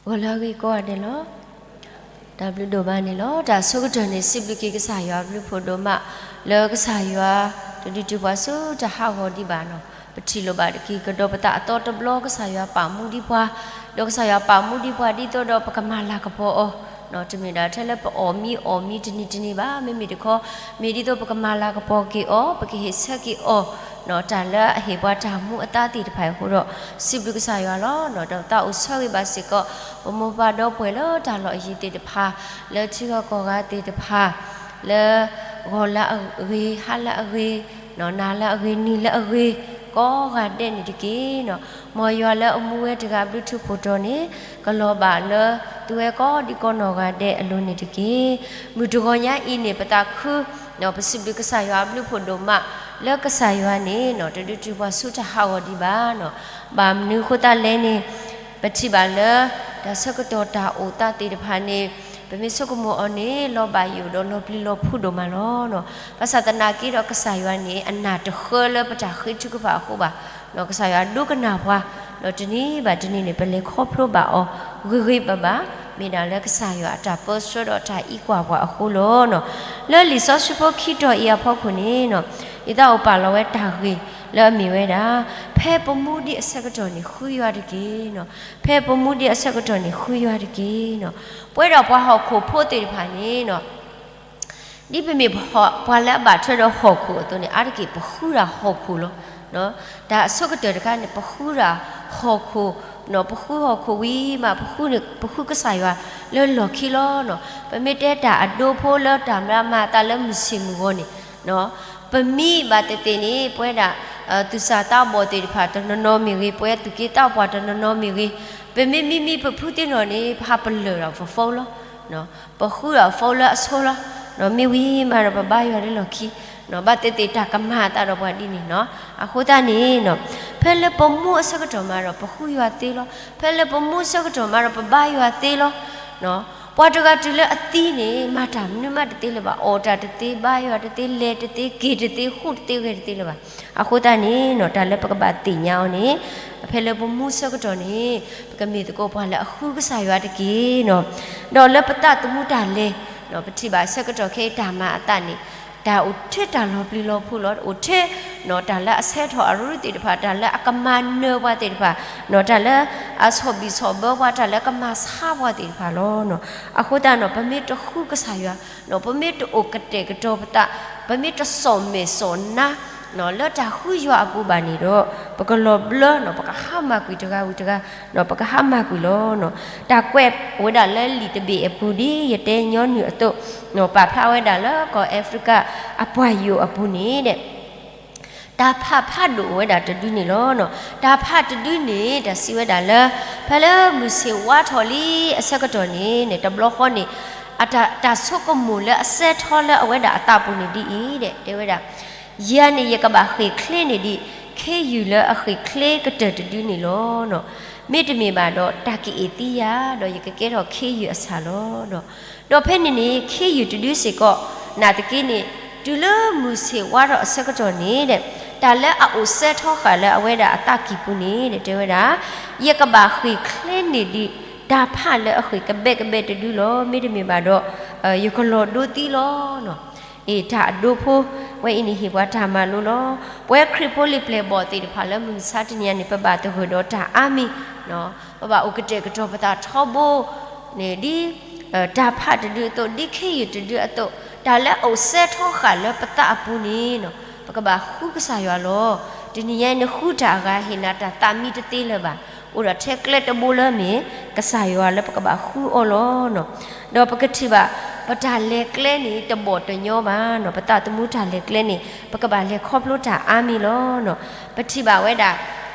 ဂီၤလၢအဂ့ၤကိးဂၤဒဲးလီၤ. တၢ်ဘျုးဒိၣ်မးန့ၣ်လီၤ. တၢ်အဆိကတၢၢ်န့ၣ် စံးဘျုးက့ၤကစၢ်ယွၤအဘျုးဖှိၣ်ဒိၣ်မး လၢကစၢ်ယွၤတဒုးတုၤပှၤဆူတၢ်ဟးဂီၤဒံးဘၣ်နီၤ. ပထံၣ်လိာ်ဘၣ်တက့ၢ် ကဒီးပသးအသီတဘျီ ကစၢ်ယွၤပာ်မူဒံးပှၤ, ဒီးကစၢ်ယွၤပာ်မူဒံးပှၤဒ်သိးဒီးပကမၤလၤကပီၤအီၤ, တမ့ၢ်ဒၣ်ထဲလၢပအီၣ်မံအီၣ်မံတနံၤတနံၤဘၣ်, မ့မ့ၢ်တခီ မ့ၢ်ဒ်သိးပကမၤလၤကပီၤက့ၤအီၤ, ပကဟ့ၣ်ဆၢက့ၤအီၤ တၢ်လၢအဟ့ၣ်ပှၤတၢ်မူအသါသ့ၣ်တဖၣ်အံၤအဃိဒီး စံးဘျုးကစၢ်ယွၤလီၤ. ဒီးပသးအိၣ်ဆၢဂ့ၤဘၣ်စ့ၢ်ကီး ပမိၢ်ပၢ်ဒီပုၢ်ဝဲၢ်လၢတၢ်လီၢ်အယံၤသ့ၣ်တဖၣ်, လၢထံဂၤကီၢ်ဂၤသ့ၣ်တဖၣ်, လၢဂီၤလၢအဂ့ၤ, ဟါလၢအဂ့ၤ, နၤလၢအဂ့ၤ, နံၤလၢအဂ့ၤ, ကိးဂၤဒဲးန့ၣ်တက့ၢ်. မ်ယွၤလၢအမူဝဲတဂၤ ဘျုးထူးဖှိၣ်တီၤန့ၣ် ကလီၤဘၣ်လၢသုဝဲကိးဒံးကိးနီၢ်ဂၤဒဲးအလိၤန့ၣ်တက့ၢ်. မုၢ်တဂီၤညါအံၤန့ၣ် ပသးခု ပစံးဘျုးကစၢ်ယွၤအဘျုးဖှိၣ်ဒိၣ်မး လၢကစၢ်ယွၤန့ၣ် တဒုးတုၤပှၤဆူတၢ်ဟးဂီၤဒံးဘၣ်. ဘၣ်မနုၤအဃိသတးလဲၣ်န့ၣ် ပထံၣ်ဘၣ်လၢ တၢ်ဆၢကတီၢ်တၢ်အိၣ်သးသ့ၣ်တဖၣ်န့ၣ် ပမ့ၢ်ဆိကမိၣ်အီၤန့ၣ် လီၤဘၣ်ယိၣ်ဒီးလီၤပျံၤလီၤဖုးဒိၣ်မးလီၤ. ဘၣ်ဆၣ်သနာ်က့ဒီး ကစၢ်ယွၤန့ၣ် အနၢ်တဃၢလၢပတၢ်ဃ့ထုကဖၣ်အဃိဘၣ်. ကစၢ်ယွၤဒိကနၣ်ပှၤ, ဒီးတနံၤဘၣ်တနံၤန့ၣ် ပလဲၤခီဖျိဘၣ်အီၤ ဂ့ၤဂ့ၤဘၣ်ဘၣ်, မ့ၢ်ဒၣ်လၢကစၢ်ယွၤအတၢ်ပၢဆှၢဒီးတၢ်အံးကွၢ်ပှၤအဃိလီၤ. လၢလံာ်စီဆှံဖိခံတီၤအံၤအဖီခိၣ်န့ၣ် ဒ်သိးအိၣ်ပာ်လီၤဝဲတၢ်ဂ့ၢ်လၢအမ့ၢ်ဝဲဒၣ် ဖဲပမူဒံးအဆၢကတီၢ်န့ၣ် ဃုယွၤတက့ၢ်. ဖဲပမူဒံးအဆၢကတီၢ်န့ၣ် ဃုယွၤတက့ၢ်. ပဝဲဒၣ်ပှၤဟီၣ်ခိၣ်ဖိသ့ၣ်တဖၣ်န့ၣ် ဒ်ပမ့ၢ်ပှၤလၢအဘၣ်ထွဲဒီးဟီၣ်ခိၣ်အသိးန့ၣ် အါတက့ၢ်ပဃုတၢ်ဟီၣ်ခိၣ်လီၤ. တၢ်အဆိကတၢၢ်တခါန့ၣ် ပဃုတၢ်ဟီၣ်ခိၣ်, ပဃုဟီၣ်ခိၣ်ဝံၤမး ပဃုကစၢ်ယွၤလၢလီၢ်ခံလီၤ. ပမ့ၢ်တဲတၢ်အဒိဖိလၢတၢ်မၤမၤအသးလၢမုၢ်ဆ့ၣ်မုၢ်ဂီၤန့ၣ် ပမံဘၣ်သ့ၣ်သ့ၣ်န့ၣ် ပဝဲဒၣ် သူၣ်စၢ်သးဘီၣ်သ့ၣ်တဖၣ်တနီၤနီၤမ့ၢ်ဂ့ၤ, ပဝဲသူၣ်က့သးပှၢ်တနီၤနီၤမ့ၢ်ဂ့ၤ, ပမ့ၢ်မံမံပဖုသ့ၣ်နီၣ်န့ၣ် ပဟးပလၢၢ်ဒီးပ phone လီၤ. ပဃုဒီး phone လၢအဆိလီၤ. မ့ၢ်ဝံၤမးဒီးပဘါယွၤလၢလီၢ်ခံ, ဘၣ်သ့ၣ်သ့ၣ်တၢ်ကမၤအသးဒီးပှၤဒ်န့ၣ်နီၤ. အဃိသတးန့ၣ် ဖဲလၢပမူအဆၢကတီၢ်မးဒီး ပဃုယွၤသ့လီၤ. ဖဲလၢပမူအဆၢကတီၢ်မးဒီး ပဘါယွၤသ့လီၤ. ပှၤတဂၤတုၤလၢအသံန့ၣ် မၤတၢ်မနုၤမးတသ့လၢၤဘၣ်, အီၣ်တၢ်တသ့, ဘါယွၤတသ့, လဲၤတသ့, က့ၤတသ့, ဃူတသ့, ဂဲၤတသ့လၢၤဘၣ်. အဃိသတးန့ၣ် တၢ်လၢပကဘၣ်သ့ၣ်ညါအီၤန့ၣ် ဖဲလၢပမူအဆၢကတီၢ်န့ၣ် ပကမ့ၢ်သကိးပှၤလၢအဃုကစၢ်ယွၤတက့ၢ်. ဒီးလၢပသးသမူတၢ်လဲၤ ပထံၣ်ဘၣ်ဆၢကတီၢ်ခဲအံၤတၢ်မၤအသးန့ၣ် တၢ်အိၣ်ထဲတၢ်လီၤပျံၤလီၤဖုးလီၤ. အိၣ်ထဲ တၢ်လၢအဆဲးထီၣ်အရူသ့ၣ်တဖၣ်, တၢ်လၢအကမၤနၢၤပှၤသ့ၣ်တဖၣ်, တၢ်လၢအဆီၣ်ဘံၣ်ဆီၣ်ဘၢပှၤ, တၢ်လၢကမၤဆါပှၤသ့ၣ်တဖၣ်လီၤ. အဃိသတးန့ၣ် ပမ့ၢ်တဃုကစၢ်ယွၤ, ပမ့ၢ်တအိၣ်ကတဲာ်ကတီၤပသး, ပမ့ၢ်တစီၣ်မဲာ်စီၣ်နါ လၢတၢ်ဃုယွၤအပူၤဘၣ်န့ၣ်ဒီး ပကလီၤဘျၢ, ပကဟါမၢ်ကွံာ်တဂၤဝံၤတဂၤ, ပကဟါမၢ်ကွံာ်လီၤ. တၢ်ကွဲးဝဲဒၣ်လၢလံာ်တဘ့ၣ်အပူၤ ဒ်ယတဲညီနုၢ်အသိး, ပာ်ဖျါဝဲဒၣ်လၢကီၢ်အၤဖရံကၤအပှၢ်ယိာ်အပူၤန့ၣ် တၢ်ဖးဖးဒိၣ်အိၣ်ဝဲဒၣ်တဒုန့ၣ်လီၤ. တၢ်ဖးတဒုန့ၣ် တၢ်စံးဝဲဒၣ်လၢ ဖဲလၢမုၢ်ဆ့ၣ်ဝါထီၣ်လံအဆၢကတီၢ်န့ၣ် တဘျီဃီန့ၣ် တၢ်ဆိကမိၣ်လၢအစဲးထီလၢအဝဲဒၣ်အသးပူၤန့ၣ်ဒ်အံၤ, တဲဝဲဒၣ်, ယၤန့ၣ် ယကဘၣ်ဃ့ၢ်ချ့န့ၢ်ဒံး ခ့ယုၢ်လၢအဃ့ၢ်ချ့ကတၢၢ်တဒုန့ၣ်လီၤ. မ့တမ့ၢ်ဘၣ်ဒီး တၢ်ကအ့ၣ်သံယၤ, ဒီးယကကဲထီၣ်ခ့ယုၢ်အဆၣ်လီၤ. ဒီးဖဲန့ၣ်န့ၣ် ခ့ယုၢ်တဒုစ့ၢ်ကီး, နာ်သက့န့ၣ် တုၤလၢမုၢ်ဆ့ၣ်ဝါထီၣ်အဆၢကတီၢ်န့ၣ် တၢ်လၢအအိၣ်စဲးထီဃာ်လၢအဝဲဒၣ်အသးကံၢ်ပူၤန့ၣ် တဲဝဲဒၣ်, ယကဘၣ်ဃ့ၢ်ချ့န့ၢ်ဒံး တၢ်ဖးလၢအဃ့ၢ်ကဘဲးကဘဲးတဒုလီၤ. မ့တမ့ၢ်ဘၣ်ဒီး ယကလီၤဒိသံလီၤ. အ့ တၢ်အဒိဖိ ဝဲအံၤန့ၣ်ဟ့ၣ်ပှၤတၢ်မၤလိလီၤ. ပဝဲခရံာ်ဖိလံၤပျဲၢ်ဘီၣ်သ့ၣ်တဖၣ်လၢမုၢ်မဆါတနံၤအံၤန့ၣ် ပဘၣ်သဂၢၢ်ဒီးတၢ်အါမံၤ, ပဘၣ်အိၣ်ကတဲာ်ကတီၤပသးထီဘိန့ၣ် ဒ်တၢ်ဖးတဒုအသိး, ဒ်ခ့ယုၢ်တဒုအသိး, တၢ်လၢအအိၣ်စဲးထီဃာ်လၢပသးအပူၤန့ၣ် ပကဘၣ်ဃုကစၢ်ယွၤလီၤ. တနံၤညါအံၤန့ၣ် ဃုတၢ်အဂၤ ဟ့ၣ်နၤတၢ်သးမံတသ့လၢၤဘၣ်. အိၣ်ဒီးထဲကျဲတဘိလၢမ့ၢ် ကစၢ်ယွၤလၢပကဘၣ်ဃုအီၤလီၤ. ဒီးပကထံၣ်ဘၣ် ပတၢ်လဲၤကျဲန့ၣ် တဘီၣ်တညီဘၣ်. ပသးသမူတၢ်လဲၤကျဲန့ၣ် ပကဘၣ်လဲၤခီဖျိတၢ်အါမံၤလီၤ. ပထံၣ်ဘၣ်ဝဲဒၣ်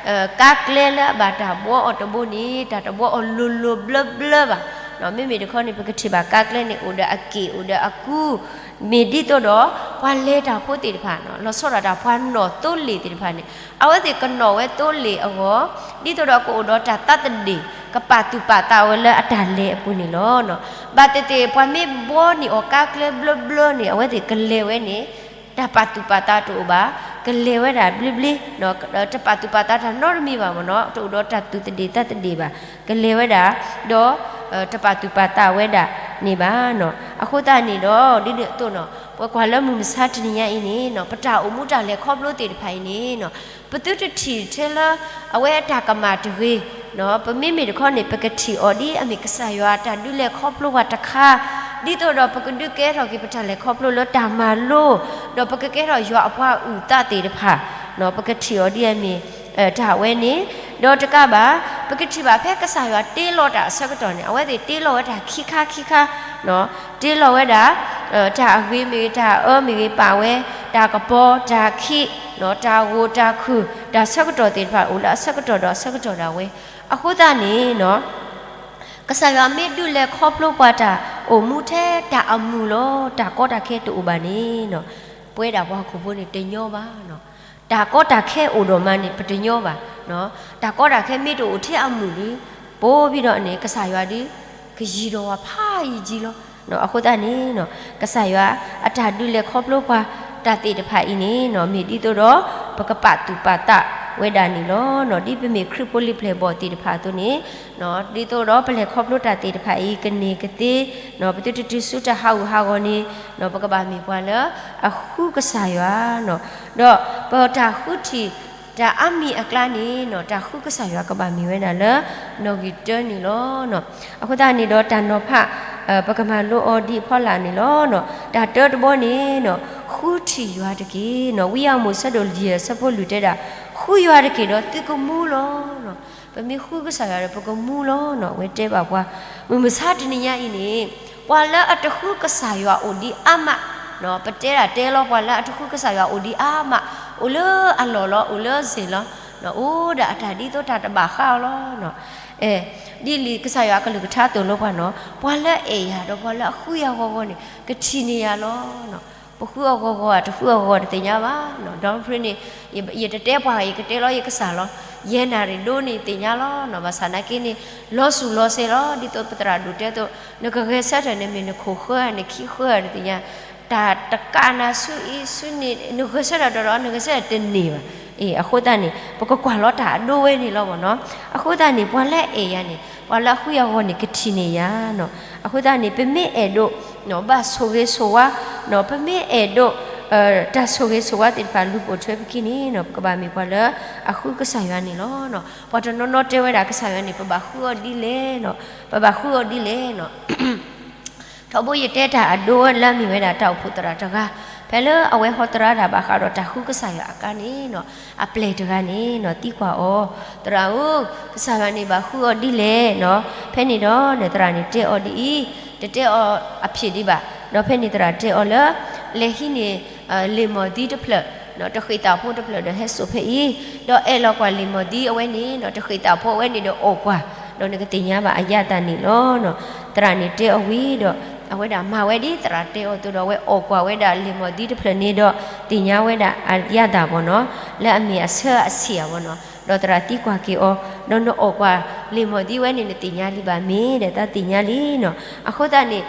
ကါကျဲလၢအဘၣ်တၢ်ဘှီအီၤတဘိန့ၣ် တၢ်တဘှီအီၤလိၤလိၤဘျၢဘျၢဘၣ်. မ့မ့ၢ်တခီန့ၣ် ပကထံၣ်ဘၣ်ကါကျဲန့ၣ် အိၣ်ဒီးအက့ၢ် အိၣ်ဒီးအကူ, မ့ၢ်ဒ်သိးဒီး ပှၤလဲၤတၢ်ဖိသ့ၣ်တဖၣ် လီၤဆီဒၣ်တၢ် ပှၤနီၣ်သိလ့ၣ်သ့ၣ်တဖၣ်န့ၣ် အဝဲသ့ၣ်ကနီၣ်ဝဲသိလ့ၣ်အဂီၢ် ဒ်သိးဒီးကအိၣ်ဒီးတၢ်သးတဒ့ၣ် ကပာ်သူၣ်ပာ်သးဝဲလၢအတၢ်လဲၤအပူၤန့ၣ်လီၤ. ဘၣ်သ့ၣ်သ့ၣ် ပှၤမ့ၢ်ဘှီန့ၢ်အီၤကါကျဲဘျၢဘျၢန့ၣ် အဝဲသ့ၣ်ကလဲၤဝဲန့ၣ် တၢ်ပာ်သူၣ်ပာ်သးတအိၣ်ဘၣ်. ကလဲၤဝဲဒၣ်ဘျ့ဘျ့, တပာ်သူၣ်ပာ်သးတၢ်နီတမံၤဘၣ်မ့ၢ်နီၤ, တအိၣ်ဒီးတၢ်သူၣ်သဒ့ၣ်သးသဒ့ၣ်ဘၣ်, ကလဲၤဝဲဒၣ်, ဒီး, တပာ်သူၣ်ပာ်သးဝဲဒၣ်န့ၣ်ဘၣ်နီၤ. အဃိသတးန့ၣ်ဒီး ဒ်န့ၣ်အသိးနီၤ, ပကွၢ်လၢမုၢ်မဆါတနံၤညါအံၤန့ၣ်နီၤ, ပတၢ်အိၣ်မူတၢ်လဲၤခီဖျိသ့ၣ်တဖၣ်အံၤန့ၣ်နီၤ, ပသုတထံၣ်ထဲလၢ အဝဲအတၢ်ကမၣ်တဂ့ၤ, ပမ့မ့ၢ်တခီန့ၣ် ပကထံၣ်အီၤဒ်အမ့ၢ်ကစၢ်ယွၤအတၢ်ဒုးလဲၤခီဖျိပှၤတခါ, ဒ်သိးဒီးပကဒုးကဲထီၣ်က့ၤပတၢ်လဲၤခီဖျိလၢတၢ်မၤလိ, ဒီးပကကဲထီၣ်ယွၤအပှၤအုၣ်သးသ့ၣ်တဖၣ်, ပကထံၣ်အီၤဒ်အမ့ၢ်, တၢ်ဝဲန့ၣ်, ဒီးတကးဘၣ်, ပကထံၣ်ဘၣ်ဖဲကစၢ်ယွၤတ့လီၤတၢ်အဆၢကတီၢ်န့ၣ် အဝဲသ့ၣ်တ့လီၤဝဲတၢ်ခံခါခံခါ, တ့လီၤဝဲဒၣ်, တၢ်အဂ့ၤမ့ၢ်ဂ့ၤ တၢ်အအၢမ့ၢ်ဂ့ၤ ပာ်ဝဲ, တၢ်ကပီၤ တၢ်ခံး, တၢ်ဂိၢ်တၢ်ခုၣ် တၢ်ဆၢကတီၢ်သ့ၣ်တဖၣ် အိၣ်လၢအဆၢကတီၢ်ဒီးအဆၢကတီၢ်ဒၣ်ဝဲ, အဃိသတးန့ၣ်နီၤ ကစၢ်ယွၤမ့ၢ်ဒုးလဲၤခီဖျိပှၤတၢ်အိၣ်မူထဲတၢ်အမုာ်လီၤ တၢ်ကီတၢ်ခဲတအိၣ်ဘၣ်န့ၣ်နီၤ, ပဝဲဒၣ်ပှၤဟီၣ်ခိၣ်ဖိန့ၣ်တညီဘၣ်နီၤ, တၢ်ကီတၢ်ခဲအိၣ်ဒီးမးန့ၣ် ပတညီဘၣ်, တၢ်ကီတၢ်ခဲမ့ၢ်တအိၣ်ထဲအမုာ်ဒီး, ပိာ်ဘံဒီးန့ၣ် ကစၢ်ယွၤဒီး, ကယံၤဒီးပှၤဖးယံာ်ယံာ်လီၤ. အဃိသတးန့ၣ်နီၤ ကစၢ်ယွၤအတၢ်ဒုးလဲၤခီဖျိပှၤတၢ်သ့ၣ်တဖၣ်အံၤန့ၣ်နီၤ မ့ၢ်ဒ်သိးဒီး ပကပာ်သူၣ်ပာ်သးဝဲဒၣ်န့ၣ်လီၤ. ဒ်ပမ့ၢ်ခရံာ်ဖိလံၤပျဲၢ်ဘီၣ်သ့ၣ်တဖၣ်အသိးန့ၣ်, ဒ်သိးဒီးပလဲၤခီဖျိတၢ်သ့ၣ်တဖၣ်အံၤ ကန့ၢ်ကသ့, ပသုတတုၤဆူတၢ်ဟးဂူာ်ဟးဂီၤန့ၣ်, ပကဘၣ်မ့ၢ်ပှၤလၢအဃုကစၢ်ယွၤနီၤ, ဒီးပတၢ်ဃုထံၣ် တၢ်အါမံၤအကျါန့ၣ်နီၤ တၢ်ဃုကစၢ်ယွၤကဘၣ်မ့ၢ်ဝဲဒၣ်လၢနီၣ်ဂံၢ်တၢန့ၣ်လီၤ. အဃိသတးန့ၣ်ဒီးတၢ်နီၤဖး ပကမၤလိအီၤဒ်အဖီလာ်န့ၣ်လီၤ. တၢ်တၢတဘီန့ၣ်နီၤ ဃုထံၣ်ယွၤတက့ၢ်နီၤ. ဝံယၢမူး ဆၢဒိၣ်ယဲၢ် ဆၢဖိလွံၢ်တဲဒၣ်, ဃုယွၤတက့ၢ်ဒီးသုကမူလီၤ. ပမ့ၢ်ဃုကစၢ်ယွၤဒီးပကမူလီၤနီၤ အဝဲတဲဘၣ်ပှၤ, မုၢ်မဆါတနံၤညါအံၤန့ၣ် ပှၤလၢအတဃုကစၢ်ယွၤအိၣ်ဒံးအါမး, ပတဲဒၣ်တဲလီၤ ပှၤလၢအတဃုကစၢ်ယွၤအိၣ်ဒံးအါမး, အိၣ်လၢအလီၢ်လီၤ အိၣ်လၢအစ့ၢ်လီၤ, အိၣ်ဒၣ်အတၢ်ဒ်သိးတၢ်တဘၣ်ဃးအီၤလီၤ. ဒ်လံာ်ကစၢ်ယွၤအကလုၢ်ကထါသိၣ်လိပှၤနီၤ ပှၤလၢအအဲၣ်ယၤဒီးပှၤလၢအဃုယၤဂီၤဂီၤန့ၣ် ကထံၣ်န့ၢ်ယၤလီၤ. ပဃုအီၤဂီၤဂီၤ တဃုအီၤဂီၤတသ့ၣ်ညါဘၣ်နီၤ. ဒီးဖဲန့ၣ် ယတတဲပှၤဂၤ ယကတဲလီၤယကစၢ်လီၤ. ယဲနၣ်ရံၣ်ဒိန့ၣ်သ့ၣ်ညါလီၤ. ဘၣ်ဆၣ်နာ်က့န့ၣ် လီၤစူၤလီၤစဲးလီၤ. ဒ်သိးပသရၣ်ဒိၣ်တဲအသိး နကဂဲၤဆၢထၢၣ်န့ၣ်မ့ၢ်နခိၣ်ဃၢ နခံဃၢ နသ့ၣ်ညါ တၢ်တကးနၤဆူအံၤဆူန့ၣ် နဂဲၤဆၢထၢၣ်ဒီးဒီး နဂဲၤဆၢထၢၣ်တန့ၢ်ဘၣ်. အဃိသတးန့ၣ် ပကကွၢ်လီၤတၢ်အဒိဝဲန့ၣ်လီၤမ့ၢ်နီၤ. အဃိသတးန့ၣ် ပှၤလၢအအဲၣ်ယၤန့ၣ် ပှၤလၢအဃုယၤဂီၤန့ၣ် ကထံၣ်န့ၢ်ယၤနီၤ. အဃိသတးန့ၣ် ပမ့ၢ်အဲၣ်ဒိး ဘၣ်ဆိၣ်ဂ့ၤဆိၣ်ဝါ, ပမ့ၢ်အဲၣ်ဒိး တၢ်ဆိၣ်ဂ့ၤဆိၣ်ဝါသ့ၣ်တဖၣ်လူၤပိာ်ထွဲပခံန့ၣ်နီၤ ပကဘၣ်မ့ၢ်ပှၤလၢအဃုကစၢ်ယွၤန့ၣ်လီၤ. ပှၤတနီၤနီၤတဲဝဲဒၣ်ကစၢ်ယွၤန့ၣ် ပဘၣ်ဃုအီၤဒ်လဲၣ်နီၤ, ပဘၣ်ဃုအီၤဒ်လဲၣ်နီၤ. ထီဘိယတဲတၢ်အဒိလၢအမ့ၢ်ဝဲဒၣ်တၢ်အိၣ်ဖှိၣ်သရၣ်တဂၤ, ဖဲလၢအဝဲဟီသရၣ်တၢ်ဘၣ်ဃးဒီးတၢ်ဃုကစၢ်ယွၤအကျါန့ၣ်နီၤ, အပျဲၢ်တဂၤန့ၣ်နီၤ သံကွၢ်အီၤ, သရၣ်ဧၢ, ကစၢ်ယွၤန့ၣ်ဘၣ်ဃုအီၤဒ်လဲၣ်နီၤ. ဖဲန့ၣ်ဒီး သရၣ်န့ၣ်တဲအီၤဒ်အံၤ, တတဲအီၤအဖျံးဒံးဘၣ်. ဒီးဖဲန့ၣ်သရၣ်တဲအီၤလၢ လဲၤဟံးန့ၢ် လံာ်မီၢ်သံတဖျၢၣ်, တဃ့ၢ်သးဖိတဖျၢၣ်ဒီးဟဲစိာ်ဖဲအံၤ, ဒီးအဲၣ်လီၤကွၢ်လံာ်မီၢ်သံအဝဲန့ၣ်နီၤ, တဃ့ၢ်သးဖိအဝဲန့ၣ်ဒီးအီၣ်ကွၢ်, ဒီးနကသ့ၣ်ညါဘၣ်အယၣ်သးန့ၣ်လီၤ. သရၣ်န့ၣ်တဲအီၤဝံၤဒီး အဝဲဒၣ်မၤဝဲဒ်သရၣ်တဲအီၤအသိးဒီး အဝဲအီၣ်ကွၢ်ဝဲဒၣ်လံာ်မီၢ်သံတဖျၢၣ်န့ၣ်ဒီး သ့ၣ်ညါဝဲဒၣ်အယၣ်သးဘၣ်နီၤ, လၢအမ့ၢ်အဆၢအဆံးအဘၣ်နီၤ. ဒီးသရၣ်သံကွၢ်က့ၤအီၤ, ဒီးနအီၣ်ကွၢ်လံာ်မီၢ်သံဝဲန့ၣ် နသ့ၣ်ညါလံဘၣ်မ့ၢ်ဒီး သးသ့ၣ်ညါလံနီၤ. အဃိသတးန့ၣ်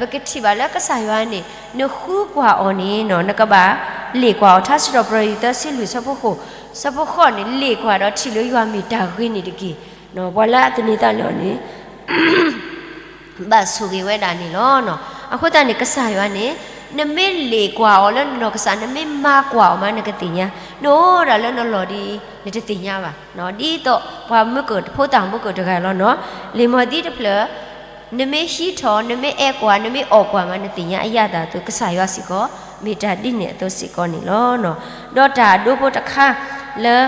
ပကထံၣ်ဘၣ်လၢကစၢ်ယွၤန့ၣ် နဃုကွၢ်အီၤန့ၣ်နီၤ နကဘၣ်လ့ၣ်ကွၢ်အီၤ ထါစံးထီၣ်ပတြၢၤ သၢဆံလွံၢ် ဆၢဖိဃိး, ဆၢဖိဃိးန့ၣ် လ့ၣ်ကွၢ်ဒီးထံၣ်လၢယွၤမ့ၢ်တၢ်ဂ့ၤန့ၣ်တက့ၢ်. ပှၤလၢအသန့ၤသးလၢအီၤန့ၣ် ဘၣ်ဆိၣ်ဂ့ၤဝဲဒၣ်န့ၣ်လီၤ. အဃိသတးန့ၣ် ကစၢ်ယွၤန့ၣ် နမ့ၢ်လ့ၣ်ကွၢ်အီၤလၢနနီၢ်ကစၢ် နမ့ၢ်မၤကွၢ်အီၤမး နကသ့ၣ်ညါ, နအိၣ်ဒၣ်လၢနလီၢ်ဒ်အံၤ နတသ့ၣ်ညါဘၣ်. ဒ်သိးပှၤမုၢ်ကၢၢ် ဖိသၣ်မုၢ်ကၢၢ်တဂၤလီၤနီၤ, လံာ်မီၢ်သံတဖျၢၣ် နမ့ၢ်ဟံးထီၣ် နမ့ၢ်အဲၣ်ကွၢ် နမ့ၢ်အီၣ်ကွၢ်မး နသ့ၣ်ညါအယၣ်သးအသိး ကစၢ်ယွၤစ့ၢ်ကီး မ့ၢ်တၢ်ဒ်န့ၣ်အသိးစ့ၢ်ကီးန့ၣ်လီၤ. ဒီးတၢ်အဒိဖိတခါလၢ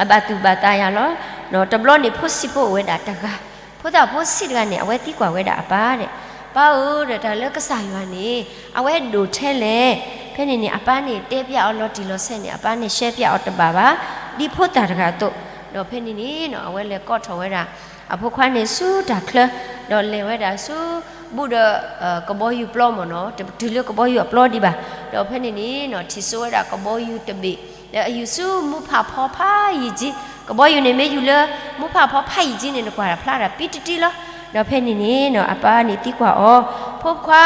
အဘၣ်သူၣ်ဘၣ်သးယၤလီၤ. တဘျီန့ၣ် ဖိဆံးဖိအိၣ်ဝဲဒၣ်တဂၤ, ဖိသၣ်ဖိဆံးတဂၤန့ၣ် အဝဲသံကွၢ်ဝဲဒၣ်အပၢ်ဒီး, ပၢ်ဧၢ ဒီးတၢ်လၢကစၢ်ယွၤန့ၣ် အဝဲဒိၣ်ထဲလဲၣ်. ဖဲန့ၣ်န့ၣ် အပၢ်န့ၣ်တဲပျးအီၤလီၤတံၢ်လီၤဆဲးန့ၣ် အပၢ်န့ၣ်ရှဲပျးအီၤတဘၣ်ဘၣ်, ဒ်ဖိသၣ်တဂၤအသိး. ဒီးဖဲန့ၣ်န့ၣ်နီၤ အဝဲလဲၤကိးထီၣ်ဝဲဒၣ် အဖိခွါန့ၣ်ဆူတၢ်ချၢ, ဒီးလဲၤဝဲဒၣ်ဆူ ဘူးဒီး ကဘီယူၤပျီမ့ၢ်နီၤ, တတုၤလၢကဘီယူၤအပျီဒံးဘၣ်. ဒီးဖဲန့ၣ်န့ၣ်နီၤ ထံၣ်စိဝဲဒၣ်ကဘီယူၤတဘ့ၣ် လၢအယူၤဆူမူဖးဖီဖးယံာ်ကၠံ, ကဘီယူၤန့ၣ်မ့ၢ်ယူၤလၢ မူဖးဖီဖးယံာ်ကၠံန့ၣ် နကွၢ်တၢ်ဖျါတၢ်ပံတတံလီၤ. ဒီးဖဲန့ၣ်န့ၣ်နီၤ အပၢ်န့ၣ်သံကွၢ်အီၤ, ဖိခွါ,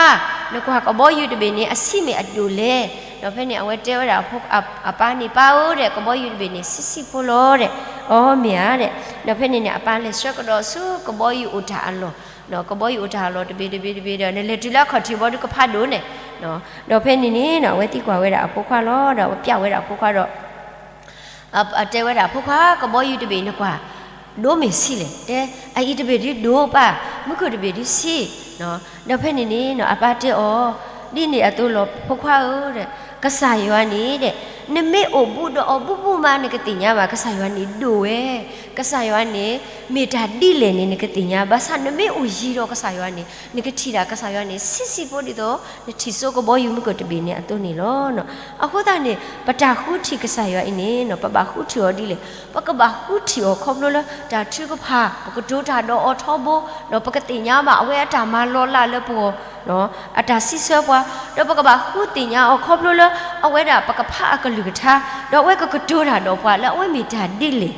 နကွၢ်ကဘီယူၤတဘ့ၣ်န့ၣ် အဆံးမ့ၢ်အဒိၣ်လဲၣ်. ဒီးဖဲန့ၣ် အဝဲတဲဝဲဒၣ်အပၢ်န့ၣ်, ပၢ်ဧၢ, ဒီးကဘီယူၤတဘ့ၣ်န့ၣ် ဆံးဆံးဖိလီၤဒီး, အီ မ့ၢ်ဧါဒီး, ဒီးဖဲန့ၣ်န့ၣ် အပၢ်လဲၤဆှၢကဒီးဆူကဘီယူၤအိၣ်တၢ်အလီၢ်, ကဘီယူၤအိၣ်တၢ်အလီၢ်တဘ့ၣ်တဘ့ၣ်တဘ့ၣ်ဒီး နလဲၤတုၤလၢအခီၣ်ထံးဘီဒုးကဖးဒိၣ်န့ၣ်, ဒီးဖဲန့ၣ်န့ၣ် အဝဲသံကွၢ်ဝဲဒၣ်အဖိခွါလီၤ. ဒီးအဝဲပျဲဝဲဒၣ်အဖိခွါဒီး တဲဝဲဒၣ်အဖိခွါ, ကဘီယူၤတဘ့ၣ်နကွၢ် ဒိၣ်မ့ၢ်ဆံးလဲၣ်, တဲ, အအံၤတဘ့ၣ်ဒုးဒိၣ်ပၢ်, မူခိၣ်တဘ့ၣ်ဒုးဆံး, ဒီးဖဲန့ၣ်န့ၣ် အပၢ်တဲအီၤ, ဒ်န့ၣ်အသိးလီၤ ဖိခွါဧၢ, ကစၢ်ယွၤန့ၣ်ဒီး နမ့ၢ်အိၣ်ဘူးဒီးအီၤဘူးဘူးမး နကသ့ၣ်ညါဘၣ် ကစၢ်ယွၤန့ၣ်ဒိၣ်ဝဲ, ကစၢ်ယွၤန့ၣ် မ့ၢ်တၢ်ဒ်လဲၣ်န့ၣ် နကသ့ၣ်ညါ, ဘၣ်ဆၣ်နမ့ၢ်အိၣ်ယံၤဒီးကစၢ်ယွၤန့ၣ် နကထံၣ်ဒၣ်ကစၢ်ယွၤန့ၣ် ဆံးဆံးဖိဒ်သိး နထံၣ်ဆိကဘီယူၤမူခိၣ်တဘ့ၣ်န့ၣ်အသိးန့ၣ်လီၤ. အဃိသတးန့ၣ် ပတၢ်ဃုထံၣ်ကစၢ်ယွၤအံၤန့ၣ် ပဘၣ်ဃုထံၣ်အီၤဒ်လဲၣ်, ပကဘၣ်ဃုထံၣ်အီၤခီဖျိလၢတၢ်ထုကဖၣ်, ပကတိၤတၢ်ဒီးအီၤထီဘိ, ဒီးပကသ့ၣ်ညါဘၣ်အဝဲအတၢ်မၤလီၤလးလၢပဂီၢ်, အတၢ်စံးဆၢပှၤ, ဒီးပကဘၣ်ဃုသ့ၣ်ညါအီၤခီဖျိလၢ အဝဲဒၣ်ပကဖးအကလုၢ်ကထါ, ဒီးအဝဲကကတိၤတၢ်ဒီးပှၤလၢအဝဲမ့ၢ်တၢ်ဒ်လဲၣ်,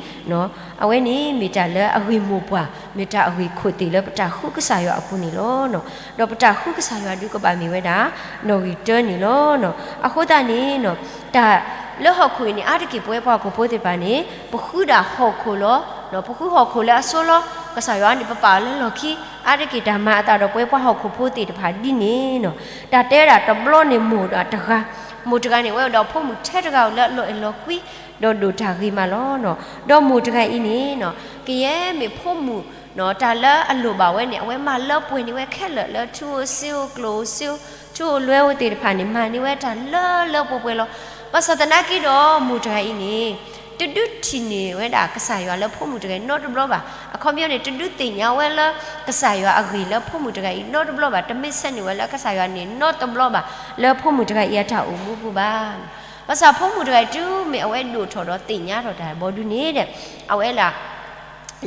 အဝဲန့ၣ်မ့ၢ်တၢ်လၢအဂ့ၢ်မိၢ်ပှၢ်, မ့ၢ်တၢ်အဂ့ၢ်ခိၣ်သ့ၣ်လၢပတၢ်ဃုကစၢ်ယွၤအပူၤန့ၣ်လီၤ. ဒီးပတၢ်ဃုကစၢ်ယွၤဒုးကဘၣ်မ့ၢ်ဝဲဒၣ် နီၣ်ဂံၢ်တၢန့ၣ်လီၤ. အဃိသတးန့ၣ် တၢ်လၢဟီၣ်ခိၣ်အံၤန့ၣ် အါတက့ၢ်ပဝဲပှၤဟီၣ်ခိၣ်ဖိသ့ၣ်တဖၣ်န့ၣ် ပဃုဒၣ်ဟီၣ်ခိၣ်လီၤ. ပဃုဟီၣ်ခိၣ်လၢအဆိလီၤ. ကစၢ်ယွၤန့ၣ် ပပာ်အီၤလၢလီၢ်ခံ, အါတက့ၢ်တၢ်မၤအသးဒီးပဝဲပှၤဟီၣ်ခိၣ်ဖိသ့ၣ်တဖၣ်ဒ်န့ၣ်လီၤ. တၢ်တဲဝဲဒၣ်တဘျီန့ၣ် မိၢ်ဒီးတဂၤ, မိၢ်တဂၤန့ၣ် အဝဲအိၣ်ဒီးဖိမုၣ်ထဲတဂၤဧိၤလၢအလီၤအဲၣ်လီၤကွံ ဒီးဒိၣ်တၢ်ဂ့ၤမးလီၤ. ဒီးမိၢ်တဂၤအံၤန့ၣ် ကယဲၢ်မ့ၢ်ဖိမုၣ် တၢ်လၢအလိၣ်ဘၣ်ဝဲန့ၣ် အဝဲမၤလၢပှဲၤန့ၢ်ဝဲခဲလၢာ်လၢထူဧိၤစ့ဧိၤ ကျိၣ်ဧိၤစ့ဧိၤ ထူဧိၤလွဲဧိၤသ့ၣ်တဖၣ်န့ၣ် မၤန့ၢ်ဝဲတၢ်လၢလၢပှဲၤပှဲၤလီၤ. ဘၣ်ဆၣ်သနာ်က့ဒီး မိၢ်တဂၤအံၤန့ၣ် တဒုးထံၣ်န့ၢ်ဝဲဒၣ်ကစၢ်ယွၤလၢဖိမုၣ်တဂၤအံၤနီတဘျီဘၣ်. အခီပညီန့ၣ် တဒုးသ့ၣ်ညါဝဲလၢ ကစၢ်ယွၤအဂ့ၢ်လၢဖိမုၣ်တဂၤအံၤနီတဘျီဘၣ်, တမ့ၢ်ဆဲးန့ၢ်ဝဲလၢကစၢ်ယွၤန့ၣ်နီတဘျီဘၣ် လၢဖိမုၣ်တဂၤအံၤအတၢ်အိၣ်မူပူၤဘၣ်. ဘၣ်ဆၣ်ဖိမုၣ်တဂၤအံၤ တုၤမ့ၢ်အဝဲဒိၣ်ထီၣ်ဒီးသ့ၣ်ညါထီၣ်တၢ်ဘီဒုန့ၣ်ဒီး အဝဲဒၣ်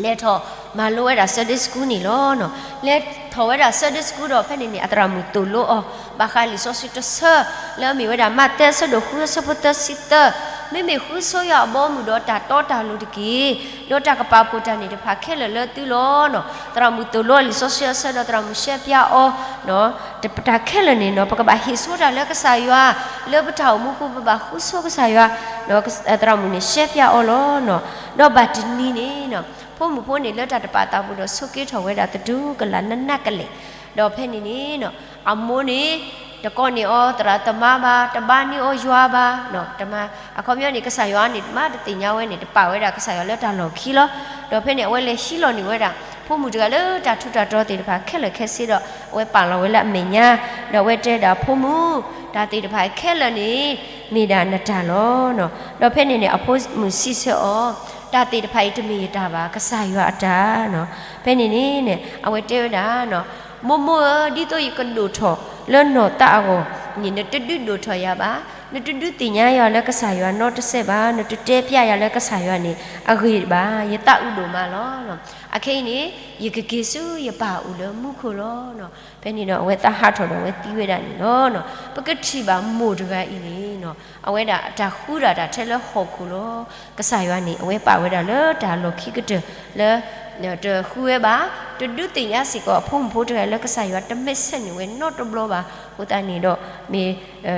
လဲၤထီၣ်မၤလိဝဲဒၣ် Sunday School န့ၣ်လီၤ. လဲၤထီၣ်ဝဲဒၣ် Sunday School ဒီးဖဲန့ၣ်န့ၣ် အသရၣ်မုၣ်သိၣ်လိအီၤ ဘၣ်ဃးလံာ်စီဆှံတဆၢ လၢအမ့ၢ်ဝဲဒၣ် မးသဲအဆၢဒိၣ်ဃုအဆၢဖိသၢဆံသၢ, မ့မ့ၢ်ဃုဆိယွၤအဘီအမုၢ်ဒီးတၢ်တီတၢ်လိၤတက့ၢ်. ဒီးတၢ်ကပာ်ဖှိၣ်တၢ်န့ၣ်တဖၣ်ခဲလၢာ်လၢသုလီၤ. သရၣ်မုၣ်သိၣ်လိအီၤလံာ်စီဆှံအဆၢဒီးသရၣ်မုၣ်ရှဲပၠးအီၤ တၢ်ခဲလၢာ်န့ၣ်နီၤ ပကဘၣ်ဟ့ၣ်ဆိတၢ်လၢကစၢ်ယွၤ လၢပတၢ်အိၣ်မူပူၤ ပဘၣ်ဃုဆိကစၢ်ယွၤ, ဒီးသရၣ်မုၣ်န့ၣ်ရှဲပၠးအီၤလီၤ. ဒီးဘၣ်တနံၤန့ၣ် ဖိမုၣ်ဖိန့ၣ်လၢတၢ်တပာ်သးပူၤဒီးဆိးက့ထီၣ်ဝဲဒၣ်သတူၢ်ကလာ် နးနးကလဲာ်, ဒီးဖဲန့ၣ်န့ၣ် အမိၢ်န့ၣ် တကိးန့ၢ်အီၤသရၣ်သမါဘၣ်, တဘါန့ၢ်အီၤယွၤဘၣ်, တမၤ အခီပညီန့ၣ် ကစၢ်ယွၤန့ၣ် မ့ၢ်တသ့ၣ်ညါဝဲန့ၣ် တပာ်ဝဲဒၣ်ကစၢ်ယွၤလၢတၢ်လီၢ်ခံလီၤ. ဒီးဖဲန့ၣ် အဝဲလဲၤဟံးလီၤန့ၢ်ဝဲဒၣ် ဖိမုၣ်တဂၤလၢတၢ်ထူးတၢ်တီၤသ့ၣ်တဖၣ်ခဲလၢာ်ခဲဆ့ဒီး အဝဲပာ်လီၤဝဲလၢအမဲာ်ညါ, ဒီးအဝဲတဲဒၣ်ဖိမုၣ်, တၢ်သ့ၣ်တဖၣ်ခဲလၢာ်န့ၣ် မ့ၢ်ဒၣ်နတၢ်လီၤ. ဒီးဖဲန့ၣ်န့ၣ် အဖိမုၣ်စံးဆၢအီၤ, တၢ်သ့ၣ်တဖၣ်အံၤတမ့ၢ်ယတၢ်ဘၣ်, ကစၢ်ယွၤအတၢ်နီၤ. ဖဲန့ၣ်န့ၣ် အဝဲတဲဝဲဒၣ် မိၢ်မိၢ်ဧၢ, ဒ်သိးယကဒိၣ်ထီၣ်လၢနီၢ်သးအဂီၢ်န့ၣ် နတဒုးဒိၣ်ထီၣ်ယၤဘၣ်, နတဒုးသ့ၣ်ညါယၤလၢကစၢ်ယွၤနီတစဲးဘၣ်, နတတဲပျးယၤလၢကစၢ်ယွၤန့ၣ် အဂ့ၤဘၣ်, ယသးအုးဒိၣ်မးလီၤ. အခဲအံၤန့ၣ် ယကက့ၤဆူယပၢ်အအိၣ်လၢမူခိၣ်လီၤ. ဖဲန့ၣ်ဒီး အဝဲသးဟးထီၣ်ဒီးအဝဲသံဝဲဒၣ်န့ၣ်လီၤ. ပကထံၣ်ဘၣ်မိၢ်တဂၤအံၤန့ၣ် အဝဲဒၣ်တၢ်ဃုဒၣ်တၢ်ထဲလၢဟီၣ်ခိၣ်လီၤ. ကစၢ်ယွၤန့ၣ် အဝဲပာ်ဝဲဒၣ်လၢတၢ်လီၢ်ခံကတၢၢ်လၢ တဃုဝဲဘၣ်, တဒုးသ့ၣ်ညါစ့ၢ်ကီးအဖိမုၣ်ဖိတဂၤလၢကစၢ်ယွၤတမ့ၢ်ဆဲးန့ၢ်ဝဲနီတဘျီဘၣ်. အဃိသတးန့ၣ်ဒီး မ့ၢ်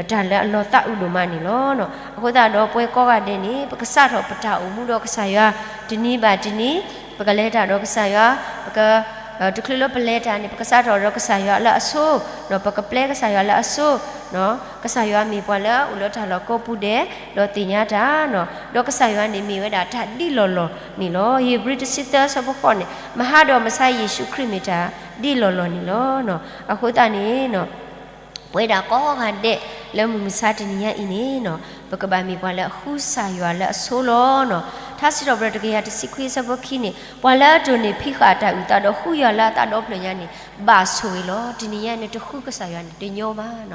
တၢ်လၢအလီၤသးအုးဒိၣ်မးန့ၣ်လီၤ. အဃိသတးဒီးပဝဲကိးဂၤဒဲးန့ၣ် ပကစးထီၣ်ပတၢ်အိၣ်မူဒီးကစၢ်ယွၤတနံၤဘၣ်တနံၤ, ပကလဲၤတၢ်ဒီးကစၢ်ယွၤ, ပက တချုးလၢပလဲၤတၢ်န့ၣ် ပကစးထီၣ်ဒီးကစၢ်ယွၤလၢအဆိ, ဒီးပကပျဲကစၢ်ယွၤလၢအဆိ, ကစၢ်ယွၤမ့ၢ်ပှၤလၢအအိၣ်လၢတၢ်လီၢ်ကိးပူၤဒဲး, ဒီးသ့ၣ်ညါတၢ်, ဒီးကစၢ်ယွၤန့ၣ်မ့ၢ်ဝဲဒၣ်တၢ်ဒ်လီၢ်လီၢ်န့ၣ်လီၤ. ဧ့ၤဘြံၤတဆံသၢဆၢဖိဃိးန့ၣ် မဟါဒီးမဆါယ့ၣ်ၡူးခရံာ်မ့ၢ်တၢ်ဒ်လီၢ်လီၢ်န့ၣ်လီၤ. အဃိသတးန့ၣ် ပဝဲဒၣ်ကိးဂၤဒဲးလၢမုၢ်မဆါတနံၤညါအံၤန့ၣ် ပကဘၣ်မ့ၢ်ပှၤလၢအဃုကစၢ်ယွၤလၢအဆိလီၤ. ထါစံးထီၣ်ပတြၢၤတကယၤတဆံခွံအဆၢဖိခံန့ၣ် ပှၤလၢအတိၢ်န့ၢ်ဖံးဃာ်အတၢ်အုၣ်သးဒီးဃုယွၤလၢအသးဒီဖျၢၣ်ညါန့ၣ် ဘၣ်ဆိၣ်ဂ့ၤလီၤ. တနံၤညါနတဃုကစၢ်ယွၤန့ၣ် တညီဘၣ်.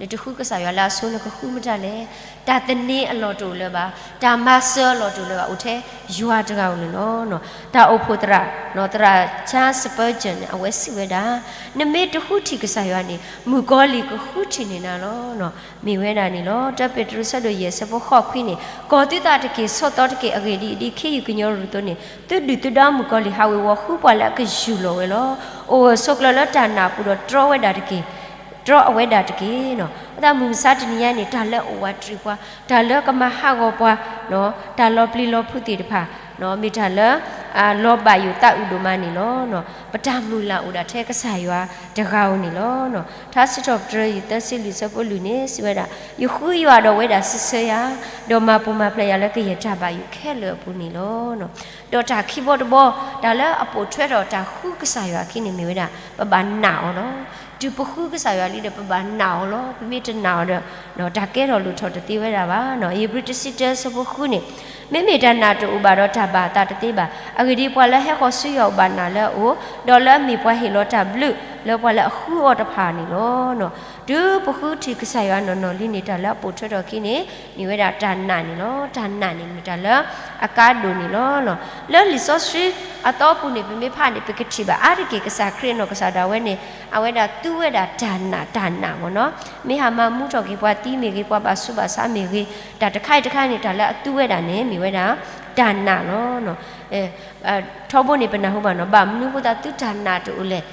နတဃုကစၢ်ယွၤလၢအဆိ နကဃုမတၤလဲၣ်. တၢ်သန့ၤအလီၢ်တအိၣ်လၢၤဘၣ်, တၢ်မၤစၢၤအလီၢ်တအိၣ်လၢၤဘၣ်, အိၣ်ထဲယွၤတဂၤဧိၤန့ၣ်လီၤ. တၢ်အိၣ်ဖှိၣ်သရၣ်, သရၣ် Charles Spurgeon န့ၣ် အဝဲစံးဝဲဒၣ်, နမ့ၢ်တဃုထံၣ်ကစၢ်ယွၤန့ၣ် မုၣ်ကီၤလံၢ်ကဃုထံၣ်န့ၢ်နၤလီၤ. မ့ၢ်ဝဲဒၣ်န့ၣ်လီၤ. တၢပ့းတရူးဆၢဒိၣ်ယဲၢ်ဆၢဖိဃိးခွံန့ၣ် ကီၤသုသးတက့ၢ်, ဆီၣ်သီတက့ၢ်. အဂ့ၢ်ဒ်အံၤ, ဒ်ခ့ယုၢ်ကညီရူၢ်အသိးန့ၣ် သုဒုၣ်သုဒါမုၣ်ကီၤလံၢ် ဟးဝ့ၤဝီၤဃုပှၤလၢအကယူၢ်လီၤဝဲလီၤ. အိၣ်ဂၢၢ်ဆိးကျၢၤလၢတၢ်နာ်အပူၤဒီးတြီဝဲဒၣ်တက့ၢ်. တြီအဝဲဒၣ်တက့ၢ်. အဃိသတးမုၢ်မဆါတနံၤညါန့ၣ် တၢ်လၢအအိၣ်ဝးတရံးပှၤ, တၢ်လၢကမၤဟးဂီၤပှၤ, တၢ်လီၤပျံၤလီၤဖုးသ့ၣ်တဖၣ်, မ့ၢ်တၢ်လၢ လီၤဘၣ်ယိၣ်သးအုးဒိၣ်မးန့ၣ်လီၤ. ပတၢ်မုၢ်လၢ်အိၣ်ဒၣ်ထဲကစၢ်ယွၤတဂၤဧိၤန့ၣ်လီၤ. ထါစံးထီၣ်ပတြၢၤ ယုၢ်သၢဆံလွံၢ်ဆၢဖိလွံၢ်န့ၣ် စံးဝဲဒၣ်, ယဃုယွၤဒီးအဝဲဒၣ်စံးဆၢယၤ, ဒီးမၤပူၤမၤဖျဲးယၤလၢကယဲၢ်တၢ်ဘၣ်ယိၣ်ခဲလၢာ်အပူၤန့ၣ်လီၤ. ဒီးတၢ်ခံဘီတဘီ, တၢ်လၢအပိာ်ထွဲထီၣ်တၢ်ဃုကစၢ်ယွၤအခံန့ၣ်မ့ၢ်ဝဲဒၣ် ပဘၣ်နာ်အီၤလီၤ. တုၤပဃုကစၢ်ယွၤလံဒီး ပဘၣ်နာ်အီၤလီၤ. ပမ့ၢ်တနာ်အီၤဒီး တၢ်ကဲထီၣ်လိၣ်ထီၣ်တသ့ဝဲဒၣ်ဘၣ်. ဧ့ၤဘြံၤတဆံတၢဆၢဖိဃုန့ၣ်, မ့မ့ၢ်တၢ်နာ်တအိၣ်ဘၣ်ဒီးတၢ်ဘၣ်အသးတသ့ဘၣ်. အဂ့ၢ်ဒ်အံၤ, ပှၤလၢအဟဲဃီၤဆူယွၤအိၣ်ဘၣ်နာ်လၢအအိၣ်, ဒီးလၢအမ့ၢ်ပှၤဟ့ၣ်လီၤတၢ်ဘျုးလၢပှၤလၢအဃုအီၤတဖၣ်န့ၣ်လီၤ. တုၤပဃုထံၣ်ကစၢ်ယွၤနီၢ်နီၢ်လံန့ၣ် တၢ်လၢအပိာ်ထွဲထီၣ်အခံန့ၣ် မ့ၢ်ဝဲဒၣ်တၢ်နာ်န့ၣ်လီၤ. တၢ်နာ်န့ၣ်မ့ၢ်တၢ်လၢအကါဒိၣ်န့ၣ်လီၤ. လၢလံာ်စီဆှံအသီပူၤန့ၣ် ပမ့ၢ်ဖးန့ၣ် ပကထံၣ်ဘၣ်အါတက့ၢ် ကစၢ်ခရံာ်အနီၢ်ကစၢ်ဒၣ်ဝဲန့ၣ် အဝဲဒၣ်သူဝဲဒၣ်တၢ်နာ် တၢ်နာ်မ့ၢ်နီၤ. မ့ၢ်ဟးမၤမူထီၣ်က့ၤပှၤသံမ့ၢ်ဂ့ၤ, ပှၤဘၣ်ဆူးဘၣ်ဆါမ့ၢ်ဂ့ၤ, တၢ်တခါအံၤတခါန့ၣ် တၢ်လၢအသူဝဲဒၣ်န့ၣ် မ့ၢ်ဝဲဒၣ်တၢ်နာ်လီၤ. ထီဘိန့ၣ် ပနၢ်ဟူဘၣ်နီၤ, ဘၣ်မနုၤဃိသတးသုတၢ်နာ်တအိၣ်လဲၣ်.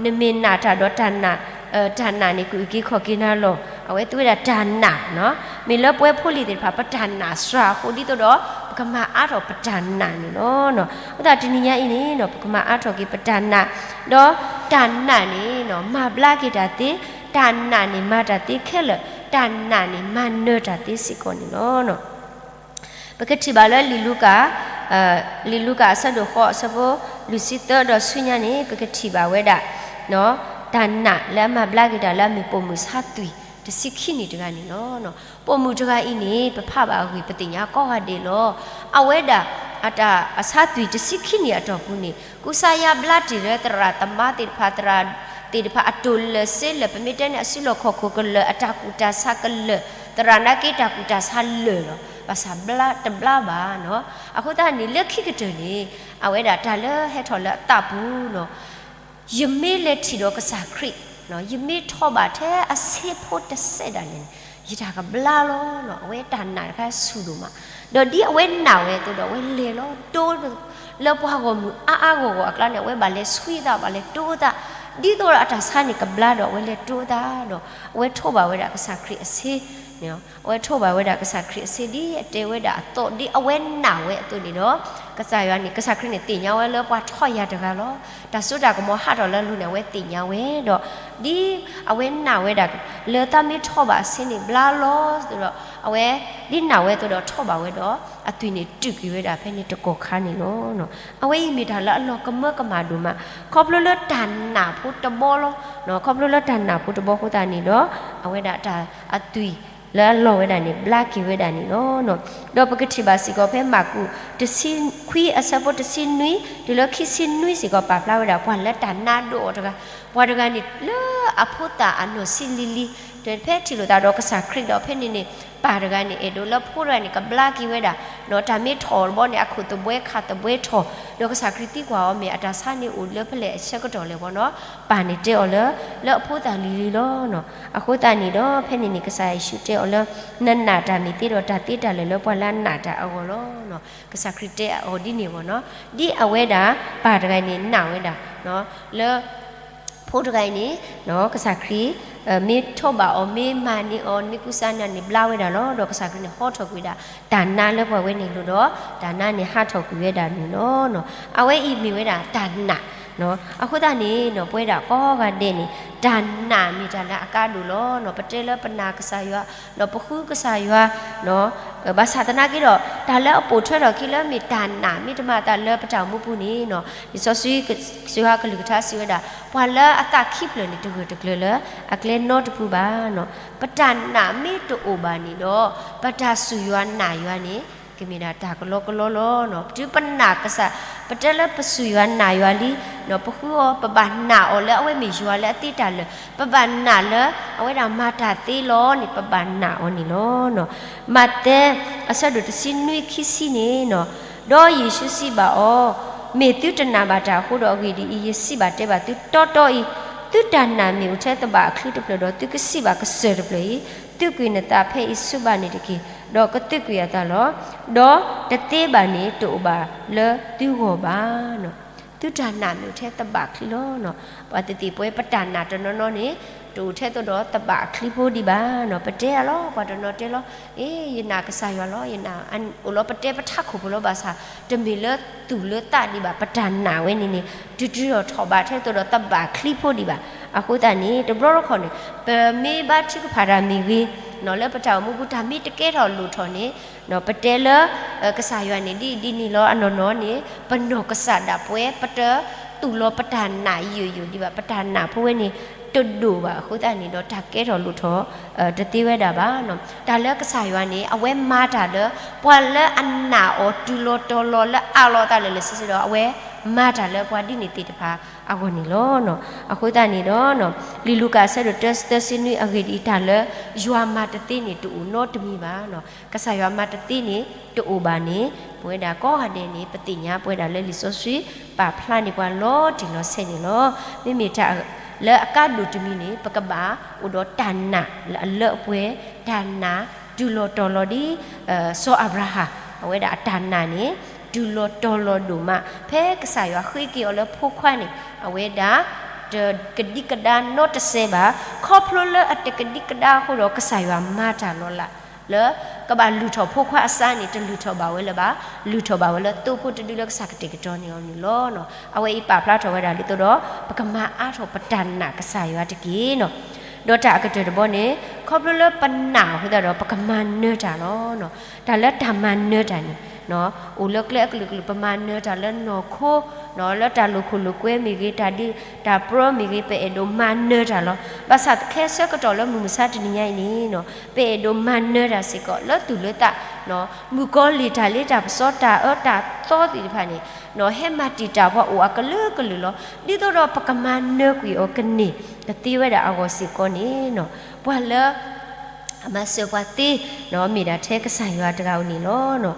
နမ့ၢ်နာ်တၢ်ဒီးတၢ်နာ်, တၢ်နာ်န့ၣ် ကအုၣ်က့ၤခီၣ်က့ၤနၤလီၤ. အဝဲသူဝဲဒၣ်တၢ်နာ်နီၤ. မ့ၢ်လၢပဝဲဖိလံၤသ့ၣ်တဖၣ် ပတၢ်နာ်စှၤအဃိ ဒ်သိးဒီး ပကမၤအါထီၣ်ပတၢ်နာ်န့ၣ်လီၤ. အဃိသတးတနံၤညါအံၤန့ၣ် ပကမၤအါထီၣ်က့ၤပတၢ်နာ်, ဒီးတၢ်နာ်န့ၣ် မၤဘျါက့ၤတၢ်သ့, တၢ်နာ်န့ၣ် မၤတၢ်သ့ခဲလၢာ်, တၢ်နာ်န့ၣ် မၤနၢၤတၢ်သ့စ့ၢ်ကီးန့ၣ်လီၤ. ပကထံၣ်ဘၣ်လၢလံာ်လူၤကၣ်, လံာ်လူၤကၣ်အဆၢဒိၣ်ဃိး အဆၢဖိလွံၢ်ဆံသၢဒီးဆူညါန့ၣ် ပကထံၣ်ဘၣ်ဝဲဒၣ် တၢ်နာ်လၢအမၤဘျါက့ၤတၢ်လၢအမ့ၢ်ပိာ်မုၣ်ဆါသွံၣ်တဆံခံနံၣ်တဂၤန့ၣ်လီၤ. ပိာ်မုၣ်တဂၤအံၤန့ၣ် ပဖးဘၣ်အဂ့ၢ် ပသ့ၣ်ညါကိးဂၤဒဲးလီၤ. အဝဲဒၣ် အတၢ်အဆါသွံၣ်တဆံခံနံၣ်အတီၢ်ပူၤန့ၣ် ကူစါယါဘျါတ့ၢ်လၢသရၣ်သမါသ့ၣ်တဖၣ်, သရၣ်သ့ၣ်တဖၣ်အတိၢ်လၢာ်စ့လၢာ်, ပမ့ၢ်တဲန့ၣ် အစုလီၢ်ခီၣ်ခိၣ်ကလၢာ်, အတၢ်ကူၣ်တၢ်ဆးကလၢာ်, သရၣ်နာ်က့တၢ်ကူၣ်တၢ်ဆးလၢာ်လီၤ. ဘၣ်ဆၣ်ဘျါတဘျါဘၣ်နီၤ. အဃိသတးန့ၣ် လၢခံကတၢၢ်န့ၣ် အဝဲဒၣ်တၢ်လၢဟဲထီၣ်လၢအသးပူၤနီၤ ယမ့ၢ်လဲၤထံၣ်ဒီးကစၢ်ခရံာ်, ယမ့ၢ်ထီၣ်ဘၣ်ထဲအဆ့ဖိတစဲးဒၣ်လဲာ်န့ၣ် ယတၢ်ကဘျါလီၤ. အဝဲတၢ်နာ်တခါဆူၣ်ဒိၣ်မး, ဒီးဒ်အဝဲနာ်ဝဲအသိးဒီး အဝဲလဲၤလီၤတိၤ လၢပှၤဂီၢ်မုၢ်အါအါဂီၢ်ဂီၢ်အကျါန့ၣ် အဝဲဘၣ်လဲၤဆှံသး ဘၣ်လဲၤတိၤသး, ဒ်သိးဒီးအတၢ်ဆါန့ၣ်ကဘျါဒီး အဝဲလဲၤတိၤသးဒီး အဝဲထိးဘၣ်ဝဲဒၣ်ကစၢ်ခရံာ်အဆ့ အဝဲထိးဘၣ်ဝဲဒၣ်ကစၢ်ခရံာ်အဆ့ ဒ်အတဲဝဲဒၣ်အသိး ဒ်အဝဲနာ်ဝဲအသိးန့ၣ်ဒီး ကစၢ်ယွၤန့ၣ် ကစၢ်ခရံာ်န့ၣ် သ့ၣ်ညါဝဲလၢပှၤထီၣ်ယၤတဂၤလီၤ. တၢ်စိတၢ်ကမီၤဟးထီၣ်လၢအလိၤန့ၣ် အဝဲသ့ၣ်ညါဝဲဒီး ဒ်အဝဲနာ်ဝဲဒၣ် လၢသးမ့ၢ်ထီၣ်ဘၣ်အဆ့န့ၣ် ဘျါလီၤသိးဒီး အဝဲ ဒ်နာ်ဝဲအသိးဒီးထီၣ်ဘၣ်ဝဲဒီး အသွံၣ်န့ၣ်တုၢ်ကွံာ်ဝဲဒၣ်ဖဲန့ၣ်တကီၢ်ခါန့ၣ်လီၤ. အဝဲအံၤမ့ၢ်တၢ်လၢအလီၤကမၢကမၣ်ဒိၣ်မး ခီဖျိလၢတၢ်နာ်ဖိတဘီလီၤ. ခီဖျိလၢတၢ်နာ်ဖိတဘီအဃိသတးန့ၣ်ဒီး အဝဲဒၣ်တၢ်အသွံၣ်လၢအလီၤဝဲဒၣ်န့ၣ် ဘျါက့ၤဝဲဒၣ်န့ၣ်လီၤ. ဒီးပကထံၣ်ဘၣ်စ့ၢ်ကီးဖဲမၢ်ကူး တဆံခွံအဆၢဖိတဆံနွံ တုၤလၢခံဆံနွံစ့ၢ်ကီး ပာ်ဖျါဝဲဒၣ်ပှၤလၢတၢ်နါဒိၣ်အီၤတဂၤ, ပှၤတဂၤန့ၣ်လၢအဖိသၣ်အနီၢ်ဆံးလံၤလံၤ ဖဲထံၣ်လိာ်သးဒီးကစၢ်ခရံာ်ဒီး ဖဲန့ၣ်န့ၣ် ပၢ်တဂၤန့ၣ် အဲၣ်ဒိးလၢဖိတဂၤန့ၣ် ကဘျါက့ၤဝဲဒၣ် တၢ်မ့ၢ်ထီၣ်တဘီန့ၣ် အခိၣ်သဘှဲခးသဘှဲထီၣ် ဒီးကစၢ်ခရံာ်သံကွၢ်အီၤ မ့ၢ်အတၢ်ဆါန့ၣ်အိၣ်လၢဖဲလဲၣ်အဆၢကတီၢ်လဲၣ်ဘီနီၤ. ပၢ်န့ၣ်တဲအီၤလၢ လၢအဖိသၣ်လံၤလံၤလီၤ. အဃိသတးန့ၣ်ဒီး ဖဲန့ၣ်န့ၣ် ကစၢ်ယ့ၣ်ၡူးတဲအီၤလၢ နနာ်တၢ်မ့ၢ်သ့ဒီး တၢ်သ့တၢ်လၢာ်လၢပှၤလၢအနာ်တၢ်အဂီၢ်လီၤ. ကစၢ်ခရံာ်တဲအီၤဒ်န့ၣ်ဘီနီၤ. ဒ်အဝဲဒၣ် ပၢ်တဂၤအံၤန့ၣ် နာ်ဝဲဒၣ် လၢ ဖိတဂၤအံၤန့ၣ် ကစၢ်ခရံာ် မ့ၢ်ထိးဘၣ်အီၤ မ့ၢ်မၤန့ၢ်အီၤ မ့ၢ်ကူစါန့ၢ်အီၤန့ၣ် ဘျါဝဲဒၣ်လီၤ. ဒီးကစၢ်ခရံာ်န့ၣ် ဟီထီၣ်ကွံာ်ဝဲဒၣ် တၢ်နါလၢပှၤဝဲန့ၣ်လိၤဒီး တၢ်နါန့ၣ်ဟးထီၣ်ကွံာ်ဝဲဒၣ်န့ၣ်လီၤ. အဝဲအံၤမ့ၢ်ဝဲဒၣ်တၢ်နာ်. အဃိသတးန့ၣ် ပဝဲဒၣ်ကိးဂၤဒဲးန့ၣ် တၢ်နာ်မ့ၢ်တၢ်လၢအကါဒိၣ်လီၤ. ပတဲလၢပနာ်ကစၢ်ယွၤ ဒီးပဃုကစၢ်ယွၤ ဘၣ်ဆၣ်သနာ်က့ဒီး တၢ်လၢအပိာ်ထွဲထီၣ်အခံလၢမ့ၢ်တၢ်နာ် မ့ၢ်တမၤအသးလၢပတၢ်အိၣ်မူပူၤန့ၣ် လံာ်စီဆှံ စှၤကလုၢ်ကထါစံးဝဲဒၣ် ပှၤလၢအသးခံဖျၢၣ်န့ၣ် တဂၢၢ်တကျၢၤလၢအကျဲနီတဖုဘၣ်. ပတၢ်နာ်မ့ၢ်တအိၣ်ဘၣ်န့ၣ်ဒီး ပတၢ်စူၢ်ယွၤနာ်ယွၤန့ၣ် ကမ့ၢ်ဒၣ်တၢ်ကလီကလီလီၤ. တုၤပနာ်ကစၢ် ပတဲလၢပစူၢ်ယွၤနာ်ယွၤလံ ပဃုအီၤ ပဘၣ်နာ်အီၤလၢအဝဲမ့ၢ်ယွၤလၢအသ့တၢ်လၢာ် ပဘၣ်နာ်လၢအဝဲဒၣ်မၤတၢ်သ့လီၤန့ၣ် ပဘၣ်နာ်အီၤန့ၣ်လီၤ. မးသဲ အဆၢဒိၣ်တဆံနွံခံဆံန့ၣ် ဒီးယ့ၣ်ၡူးစံးဘၣ်အီၤ, မ့ၢ်သုတနာ်ဘၣ်တၢ်အဃိဒီး အဂ့ၢ်ဒ်အံၤ, ယစံးဘၣ်တဲဘၣ်သုတီတီအံၤ, သုတၢ်နာ်မ့ၢ်အိၣ်ထဲသဘၣ်အချုတဖျၢၣ်ဒီး သုကစံးဘၣ်ကစၢၢ်တဖျၢၣ်အံၤ, သုးကွံာ်နသးဖဲအံၤဆူဘၣ်န့ၣ်တက့ၢ်, ဒီးကသုးကွံာ်အသးလီၤ. ဒီးတသ့ဘၣ်န့ၣ် တအိၣ်ဘၣ်လၢသုဂီၢ်ဘၣ်. သုတၢ်နာ်မ့ၢ်အိၣ်ထဲသဘၣ်ချံလီၤ. ပှၤသ့ၣ်သ့ၣ်ပဝဲပတၢ်နာ်တနီၤနီၤန့ၣ် တအိၣ်ထဲသိးဒီးသဘၣ်အချံဖိဒံးဘၣ်. ပတဲအလီၤ ပှၤတနီၤတဲလီၤ, အ့ ယနာ်ကစၢ်ယွၤလီၤ, ယနာ်အိၣ်လီၤ ပတဲပထးခိၣ်ဖိလီၤ. ဘၣ်ဆၣ် တမ့ၢ်လၢသူၣ်လၢသးဒံးဘၣ်, ပတၢ်နာ်ဝဲန့ၣ်န့ၣ် တတုၤထီၣ်ထီၣ်ဘးထဲသိးဒီးသဘၣ်ချံဖိဒံးဘၣ်. အဃိသတးန့ၣ် တဘျီတခီၣ်န့ၣ် ပမ့ၢ်ဘါထုကဖၣ်တၢ်မ့ၢ်ဂ့ၤ လၢပတၢ်အိၣ်မူပူၤ တၢ်မ့ၢ်တကဲထီၣ်လိၣ်ထီၣ်န့ၣ် ပတဲလၢ ကစၢ်ယွၤန့ၣ်ဒ်အံၤဒ်န့ၣ်လီၤ. အနီၢ်နီၢ်န့ၣ် ပနီၢ်ကစၢ်ဒၣ်ပဝဲ ပတသူၣ်လီၤပတၢ်နာ်ယိာ်ယိာ်ဒံးဘၣ်, ပတၢ်နာ်ဖိဝဲန့ၣ် တဒိၣ်ဘၣ်. အဃိသတးန့ၣ်ဒီး တၢ်ကဲထီၣ်လိၣ်ထီၣ် တသ့ဝဲဒၣ်ဘၣ်. တၢ်လၢကစၢ်ယွၤန့ၣ် အဝဲမၤတၢ်လၢ ပှၤလၢအနာ်အီၤတုၤလီၤတီၤလီၤလၢအးလီၤအသးလၢာ်လၢာ်ဆ့ဆ့ဒီး အဝဲမၤတၢ်လၢပှၤဒ်န့ၣ်သ့ၣ်တဖၣ်အဂီၢ်န့ၣ်လီၤ. အဃိသတးန့ၣ်ဒီး လံာ်လူၤကၣ်အဆၢဒိၣ်တၢ သၢဆံနွံ အဂ့ၢ်ဒ်အံၤ, တၢ်လၢယွၤမၤတသ့န့ၣ် တအိၣ်နီတမံၤဘၣ်. ကစၢ်ယွၤမၤတသ့န့ၣ် တအိၣ်ဘၣ်န့ၣ် ပဝဲဒၣ်ကိးဂၤဒဲးန့ၣ် ပသ့ၣ်ညါပဝဲဒၣ်လၢလံာ်စီဆှံ ပာ်ဖျါန့ၢ်ပှၤလီၤတံၢ်လီၤဆဲးန့ၣ်လီၤ. မ့မ့ၢ်တၢ်လၢအကါဒိၣ်တမံၤန့ၣ် ပကဘၣ်အိၣ်ဒီးတၢ်နာ်လၢအလၢအပှဲၤ, တၢ်နာ်တုၤလီၤတီၤလီၤဒ် စီၤအၤဘြၤဟၣ် အဝဲဒၣ်အတၢ်နာ်န့ၣ် တုၤလီၤတီၤလီၤဒိၣ်မး, ဖဲကစၢ်ယွၤဃ့က့ၤအီၤလၢဖိခွါန့ၣ် အဝဲဒၣ် တကဒံကဒါနီတစဲးဘၣ်. ခီဖျိလၢအတကဒံကဒါအဃိဒီး ကစၢ်ယွၤမၤတၢ်လီၤလး လၢကဘၣ်လုၢ်ထီၣ်ဖိခွါအစါန့ၣ် တလုၢ်ထီၣ်ဘၣ်ဝဲလၢၤဘၣ်, လုၢ်ထီၣ်ဘၣ်ဝဲလၢသိဖိတဒုလၢကစၢ်ကတဲာ်ကတီၤန့ၢ်အီၤန့ၣ်လီၤ. အဝဲအံၤပာ်ဖျါထီၣ်ဝဲဒၣ်ဒ်သိးဒီး ပကမၤအါထီၣ်ပတၢ်နာ်ကစၢ်ယွၤတက့ၢ်. ဒီးတၢ်အကတၢၢ်တဘီန့ၣ် ခီဖျိလၢပနာ်အဃိသတးဒီး ပကမၤနၢၤတၢ်လီၤ. တၢ်လၢတၢ်မၤနၢၤတၢ်န့ၣ် အိၣ်လၢကျဲအကလုာ်ကလုာ်, ပမၤနၢၤတၢ်လၢနီၢ်ခိ, လၢတၢ်လိာ်ခိၣ်လိာ်ကွဲမ့ၢ်ဂ့ၤ, တၢ်ဒ့တၢ်ပျီမ့ၢ်ဂ့ၤ, ပအဲၣ်ဒိးမၤနၢၤတၢ်လီၤ. ဘၣ်ဆၣ်ခဲဆၢကတီၢ်လၢမုၢ်မဆါတနံၤညါအံၤန့ၣ် ပအဲၣ်ဒိးမၤနၢၤတၢ်စ့ၢ်ကီးလၢသူၣ်လၢသး, မုၣ်ကီၤလံၢ်တၢ်လ့တၢ်ပစီတၢ်အၢတၢ်သီသ့ၣ်တဖၣ်န့ၣ် ဟဲမၤတံာ်တာ်ပှၤအိၣ်အကလုာ်ကလုာ်လီၤ. ဒ်သိးဒီးပကမၤနၢၤကွံာ်အီၤကန့ၢ်ကသ့ဝဲဒၣ်အဂီၢ်စ့ၢ်ကီးန့ၣ် ပှၤလၢ အမၤစၢၤပှၤသ့ မ့ၢ်ဒၣ်ထဲကစၢ်ယွၤတဂၤဧိၤန့ၣ်လီၤ.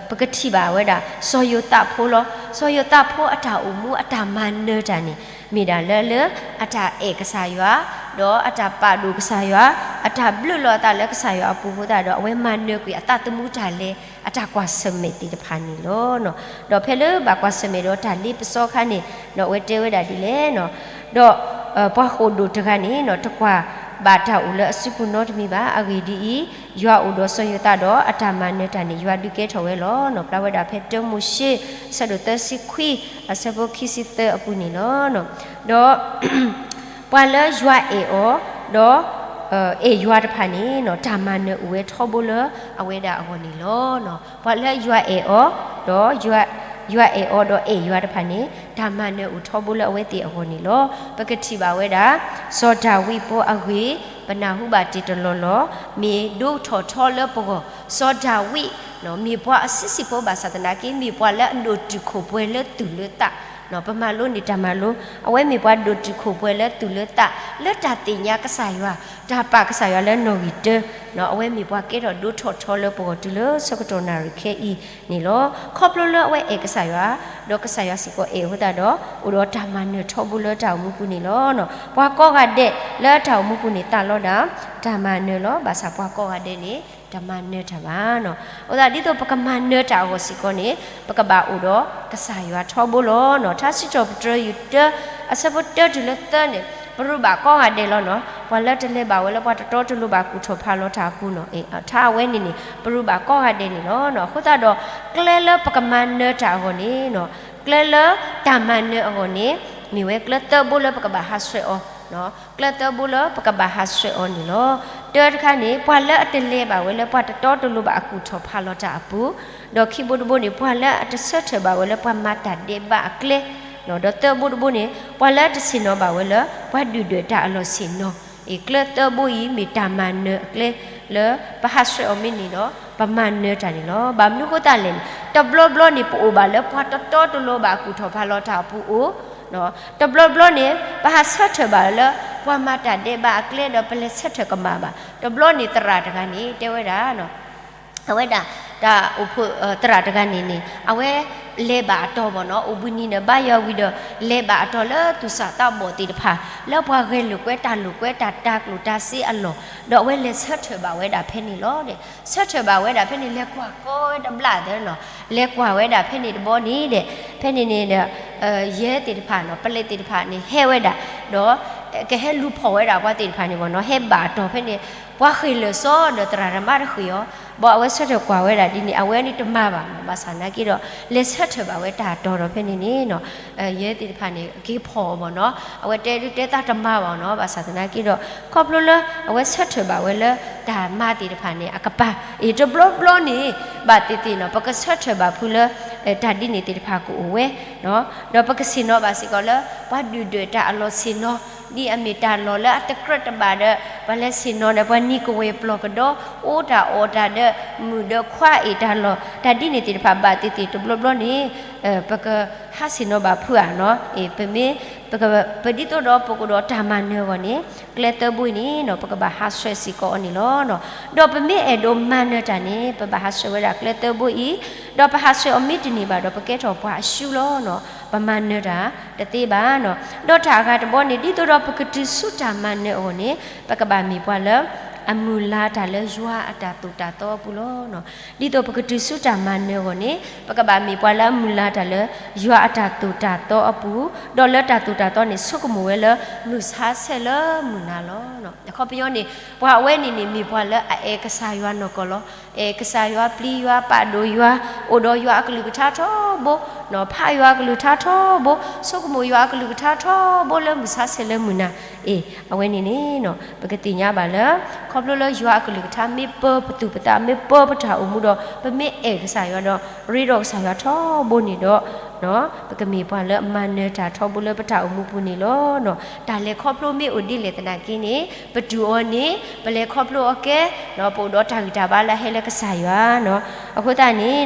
ပကထံၣ်ဘၣ်ဝဲဒၣ် စီၤယိၤသးဖိလီၤ. စီၤယိၤသးဖိအတၢ်အိၣ်မူအတၢ်မၤနၢၤတၢ်န့ၣ် မ့ၢ်ဒၣ်လၢလၢအတၢ်အဲၣ်ကစၢ်ယွၤ ဒီးအတၢ်ပာ်ဒိၣ်ကစၢ်ယွၤ, အတၢ်ဘျုးလီၤအသးလၢကစၢ်ယွၤအပူၤအဃိသတးဒီး အဝဲမၤနၢၤကွံာ်အသးသမူတၢ်လဲၤအတၢ်ကွၢ်ဆၢၣ်မဲာ်သ့ၣ်တဖၣ်န့ၣ်လီၤ. ဒီးဖဲလၢဘၣ်ကွၢ်ဆၢၣ်မဲာ်ဒီးတၢ်လ့ပစီအခါန့ၣ် အဝဲတဲဝဲဒၣ်ဒ်လဲၣ် ဒီး ပှၤဃိာ်ဒိၣ်တဂၤန့ၣ် တကွၢ်ဘၣ်တၢ်အိၣ်လၢအစုပူၤနီတမံၤဘၣ်. အဂ့ၢ်ဒ်အံၤ, ယွၤအိၣ်ဒီးစီၤယိၤသးဒီးအတၢ်မၤနၢၤတၢ်န့ၣ် ယွၤဒုးကဲထီၣ်ဝဲလီၤ. ပျၢ်ဝဲဒၣ်ဖဲတၢမိၤၡ့ အဆၢဒိၣ်သၢဆံခွံ အဆၢဖိခံဆံသၢအပူၤန့ၣ်လီၤ. ဒီး ပှၤလၢယွၤအဲၣ်အီၤ ဒီး အဲၣ်ယွၤတဖၣ်န့ၣ် တၢ်မၤနၢၤအိၣ်ဝဲထီဘိလၢအဝဲဒၣ်အဂီၢ်န့ၣ်လီၤ. ပှၤလၢယွၤအဲၣ်အီၤ ဒီး ယွၤအဲၣ်အီၤဒီးအဲၣ်ယွၤတဖၣ်န့ၣ် တၢ်မၤနၢၤအိၣ်ထီဘိလၢအဝဲသ့ၣ်အဂီၢ်န့ၣ်လီၤ. ပကထံၣ်ဘၣ်ဝဲဒၣ် စီၤဒၤဝံးဖိအဂ့ၢ် ပနၢ်ဟူဘၣ်တ့ၢ်တလီၢ်လီၢ် မ့ၢ်ဒိထီၣ်ထီလၢပဂီၢ်. စီၤဒၤဝံး မ့ၢ်ပှၤအဆံးဆံးဖိဘၣ်ဆၣ်သနာ်က့ မ့ၢ်ပှၤလၢအဒိၣ်တုာ်ခိၣ်ပှဲၤလၢသူၣ်လၢသး ပမၤလိန့ၢ်တၢ်မၤလိ, အဝဲမ့ၢ်ပှၤဒိၣ်တုာ်ခိၣ်ပှဲၤလၢသူၣ်လၢသး လၢတၢ်သ့ၣ်ညါကစၢ်ယွၤ, တၢ်ပာ်ကစၢ်ယွၤလၢနီၣ်ဂံၢ်တၢ, အဝဲမ့ၢ်ပှၤကဲထီၣ်ဒိထီၣ်ထီလၢပဂီၢ်တုၤလၢဆၢကတီၢ်နၣ်ရံၣ်ခဲအံၤန့ၣ်လီၤ. ခီဖျိလၢအဝဲအဲၣ်ကစၢ်ယွၤ, ဒီးကစၢ်ယွၤစ့ၢ်ကီးအဲၣ်အဃိသတးဒီး အိၣ်ဒီးတၢ်မၤနၢၤထီဘိလၢတၢ်အိၣ်မူပူၤန့ၣ်လီၤ. ပှၤကိးဂၤဒဲးလၢတၢ်အိၣ်မူပူၤန့ၣ်သးလီဒၣ် တၢ်မၤနၢၤလီၤ. ဘၣ်ဆၣ်ပှၤကိးဂၤဒဲးန့ၣ် တမၤနၢၤတၢ်ဘၣ်. အဃိသတးဒ်သိးပကမၤနၢၤတၢ်အဂီၢ်စ့ၢ်ကီးန့ၣ် ပကဘၣ်အိၣ်ဒီးကစၢ်ယွၤထီဘိလီၤ. ထါစံးထီၣ်ပတြၢၤယုၢ်တၢ အဆၢဖိတၢတုၤလၢသၢန့ၣ် ပရူးဘၣ်ကိးဂၤဒဲးလီၤ. ပှၤလၢတလဲၤဘၣ်ဝဲလၢပှၤတတီတလိၤဘၣ်ကူၣ်ထီၣ်ဖးလီၤတၢ်အပူၤန့ၣ်, ထါအဝဲန့ၣ်န့ၣ် ပရူးဘၣ်ကိးဂၤဒဲးန့ၣ်လီၤ. အဃိသတးဒီး ကျဲလၢပကမၤနၢၤတၢ်အဂီၢ်န့ၣ် ကျဲလၢတၢ်မၤနၢၤအဂီၢ်န့ၣ် မ့ၢ်ဝဲကျဲသၢဘိလၢပကဘၣ်ဟးဆှဲးအီၤ, ကျဲသၢဘိလၢပကဘၣ်ဟးဆှဲးအီၤန့ၣ်လီၤ. တၢတခါန့ၣ် ပှၤလၢအတလဲၤဘၣ်ဝဲလၢပှၤတတီတလိၤဘၣ်အကူၣ်ထီၣ်ဖးလီၤတၢ်အပူၤ, ဒီးခံဘိတဘိန့ၣ် ပှၤလၢအတဆၢထၢၣ်ဘၣ်ဝဲလၢပှၤမၤတၢ်ဒဲးဘးအကျဲ, ဒီးသၢဘိတဘိန့ၣ် ပှၤလၢအတဆ့ၣ်နီၤဘၣ်ဝဲလၢ ပှၤဒုၣ်ဒွဲၣ်တၢ်အလီၢ်ဆ့ၣ်နီၤ, အ့ၣ် ကျဲသၢဘိအံၤ မ့ၢ်တၢ်မၤနၢၤအကျဲလၢ ပဟးဆှဲးအီၤမ့ၢ်န့ၣ်ဒီး ပမၤနၢၤတၢ်န့ၣ်လီၤ. ဘၣ်မနုၤအဃိသတးလဲၣ်န့ၣ် တဘျီဘျီန့ၣ် ပအိၣ်ဘၣ်လၢပှၤတတီတလိၤဘၣ်အကူၣ်ထီၣ်ဖးလီၤတၢ်အပူၤအိၣ်, တဘျီဘျီန့ၣ် ပဟးဆၢထၢၣ်ဘၣ်လၢ ပှၤမၤတၢ်ဒဲးဘးအကျဲဒီး ပလဲၤဆၢထၢၣ်ကမၣ်ဘၣ်. တဘျီန့ၣ်သရၣ်တဂၤန့ၣ် တဲဝဲဒၣ် အဝဲဒၣ် တၢ်အိၣ်ဖှိၣ်သရၣ်တဂၤန့ၣ်န့ၣ် အဝဲ လဲၤဘၣ်အတီၢ်မ့ၢ်နီၤ, အိၣ်ဘှံးနံၤဒီးဘါယွၤဝံၤဒီး လဲၤဘၣ်အတီၢ်လၢသူၣ်စၢ်သးဘီၣ်သ့ၣ်တဖၣ် လၢပှၤဂဲၤလိာ်ကွဲတၢ်လိာ်ကွဲတၢ်တၤကျိၣ်တၤစ့အလီၢ်, ဒီးအဝဲလဲၤဆၢထၢၣ်ဘၣ်ဝဲဒၣ်ဖဲန့ၣ်လီၤ. ဆၢထၢၣ်ဘၣ်ဝဲဒၣ်ဖဲန့ၣ် လဲၤကွၢ်ကီဝဲတဘျီသဲနီၤ, လဲၤကွၢ်ဝဲဒၣ်ဖဲန့ၣ်တဘျီန့ၣ်ဒီး ဖဲန့ၣ်န့ၣ်ဒီး ယဲသ့ၣ်တဖၣ်နီၤ, ပလ့းသ့ၣ်တဖၣ်န့ၣ် ဟဲဝဲဒၣ်, ဒီးကဟဲလူၤဖီၣ်ဝဲဒၣ်ပှၤသ့ၣ်တဖၣ်န့ၣ်မ့ၢ်နီၤ, ဟဲဘၣ်အတီၢ်ဖဲန့ၣ် ပှၤဃ့ၢ်လၢာ်စီဒီးသရၣ်တမါတဃ့ၢ်အီၤ, ဘၣ်အဝဲဆၢထၢၣ်ကွၢ်ဝဲဒၣ်ဒ်န့ၣ် အဝဲန့ၣ်တမၤဘၣ်နီၤ, ဘၣ်ဆၣ်သနာ်က့ဒီး လဲၤဆၢထၢၣ်ဘၣ်ဝဲတၢ်တီၢ်ဒီးဖဲန့ၣ်န့ၣ်နီၤ, ယဲသ့ၣ်တဖၣ်န့ၣ် က့ၤဖီၣ်အီၤမ့ၢ်နီၤ, အဝဲတဲဒုတဲသးတမၤဘၣ်နီၤ, ဘၣ်ဆၣ်သနာ်က့ဒီး ခီဖျိလၢအဝဲဆၢထၢၣ်ဘၣ်ဝဲလၢတၢ်မၤသ့ၣ်တဖၣ်န့ၣ် အကပၤ အ့ၣ် တဘျီဘျီန့ၣ် ဘၣ်သ့ၣ်သ့ၣ်နီၤ, ပကဆၢထၢၣ်ဘၣ်ဖုလၢ တၢ်ဒ်န့ၣ်သ့ၣ်တဖၣ်ကအိၣ်ဝဲ ဒီးပကဆ့ၣ်နီၤဘၣ်စ့ၢ်ကီးလၢ ပှၤဒုၣ်ဒွဲၣ်တၢ်အလီၢ်ဆ့ၣ်နီၤ, ဒ်အမ့ၢ်တၢ်လီၢ်လၢအတကြၢးတဘၣ်ဒီး ပှၤလဲၤဆ့ၣ်နီၤဒီး ပှၤနံၤကဝဲၤပျီၢ်ကဒီး အိၣ်တၢ်အီၣ်တၢ်ဒီး မုၣ်ဒီးခွါအ့ၣ်တၢ်လီၢ် တၢ်ဒ်န့ၣ်သ့ၣ်တဖၣ်ဘၣ်သ့ၣ်သ့ၣ်တဘျီဘျီန့ၣ် ပကဟးဆ့ၣ်နီၤဘၣ်ဖုဧါနီၤ, အ့ၣ် ပမ့ၢ် ပက ပဒ်သိးဒီးပကအိၣ်ဒီးတၢ်မၤနၢၤအဂီၢ်န့ၣ် ကျဲသၢဘိအံၤန့ၣ်နီၤ ပကဘၣ်ဟးဆှဲးစ့ၢ်ကီးအီၤန့ၣ်လီၤ. ဒီးပမ့ၢ်အဲၣ်ဒိးမၤနၢၤတၢ်န့ၣ် ပဘၣ်ဟးဆှဲးဝဲဒၣ်ကျဲသၢဘိအံၤ, ဒီးပဟးဆှဲးအီၤမ့ၢ်တန့ၢ်ဘၣ်ဒီး ပကဲထီၣ်ပှၤအရှုံးလီၤနီၤ, ပမၤနၢၤတၢ်တသ့ဘၣ်နီၤ. ဒီးတၢ်အဂၤတဘီန့ၣ် ဒ်သိးဒီးပကတုၤဆူတၢ်မၤနၢၤအဂီၢ်န့ၣ် ပကဘၣ်မ့ၢ်ပှၤလၢ အမုၢ်လၢ်တၢ်လၢယွၤအတၢ်သိၣ်တၢ်သီအပူၤလီၤ. ဒ်သိးပကတုၤဆူတၢ်မၤနၢၤအဂီၢ်န့ၣ် ပကဘၣ်မ့ၢ်ပှၤလၢအမုၢ်လၢ်တၢ်လၢ ယွၤအတၢ်သိၣ်တၢ်သီအပူၤ, ဒီးလၢတၢ်သိၣ်တၢ်သီန့ၣ် ဆိကမိၣ်ဝဲလၢမုၢ်ဆါဆဲးလၢမုၢ်နၤလီၤ. အခီပညီန့ၣ် ပှၤအဝဲန့ၣ်န့ၣ် မ့ၢ်ပှၤလၢအအဲၣ်ကစၢ်ယွၤနီၢ်ကီၢ်လီၤ. အဲၣ်ကစၢ်ယွၤ ပျံၤယွၤ ပာ်ဒိၣ်ယွၤ, အိၣ်ဒီးယွၤအကလုၢ်ကထါထီဘိ, ဖးယွၤအကလုၢ်ကထါထီဘိ, ဆိကမိၣ်ယွၤအကလုၢ်ကထါထီဘိလၢမုၢ်ဆါဆဲးလၢမုၢ်နၤ, အ့ၣ် အဝဲန့ၣ်န့ၣ် ပကသ့ၣ်ညါဘၣ်လၢ ခီဖျိလၢယွၤအကလုၢ်ကထါမ့ၢ်ပၢပသူၣ်ပသး မ့ၢ်ပၢပတၢ်အိၣ်မူဒီး ပမ့ၢ်အဲၣ်ကစၢ်ယွၤဒီး ရ့ဒီးကစၢ်ယွၤထီဘိန့ၣ်ဒီး ပကမ့ၢ်ပှၤလၢအမၤနၢၤတၢ်ထီဘိလၢပတၢ်အိၣ်မူပူၤန့ၣ်လီၤ. တၢ်လဲၤခီဖျိမ့ၢ်အိၣ်ဒ်လဲၣ်သနာ်က့န့ၣ် ပတူၢ်အီၤန့ၣ် ပလဲၤခီဖျိအီၤကဲ, ပအိၣ်ဒီးတၢ်ဂံၢ်တၢ်ဘါလၢအဟဲလၢကစၢ်ယွၤ, အဃိသတးန့ၣ်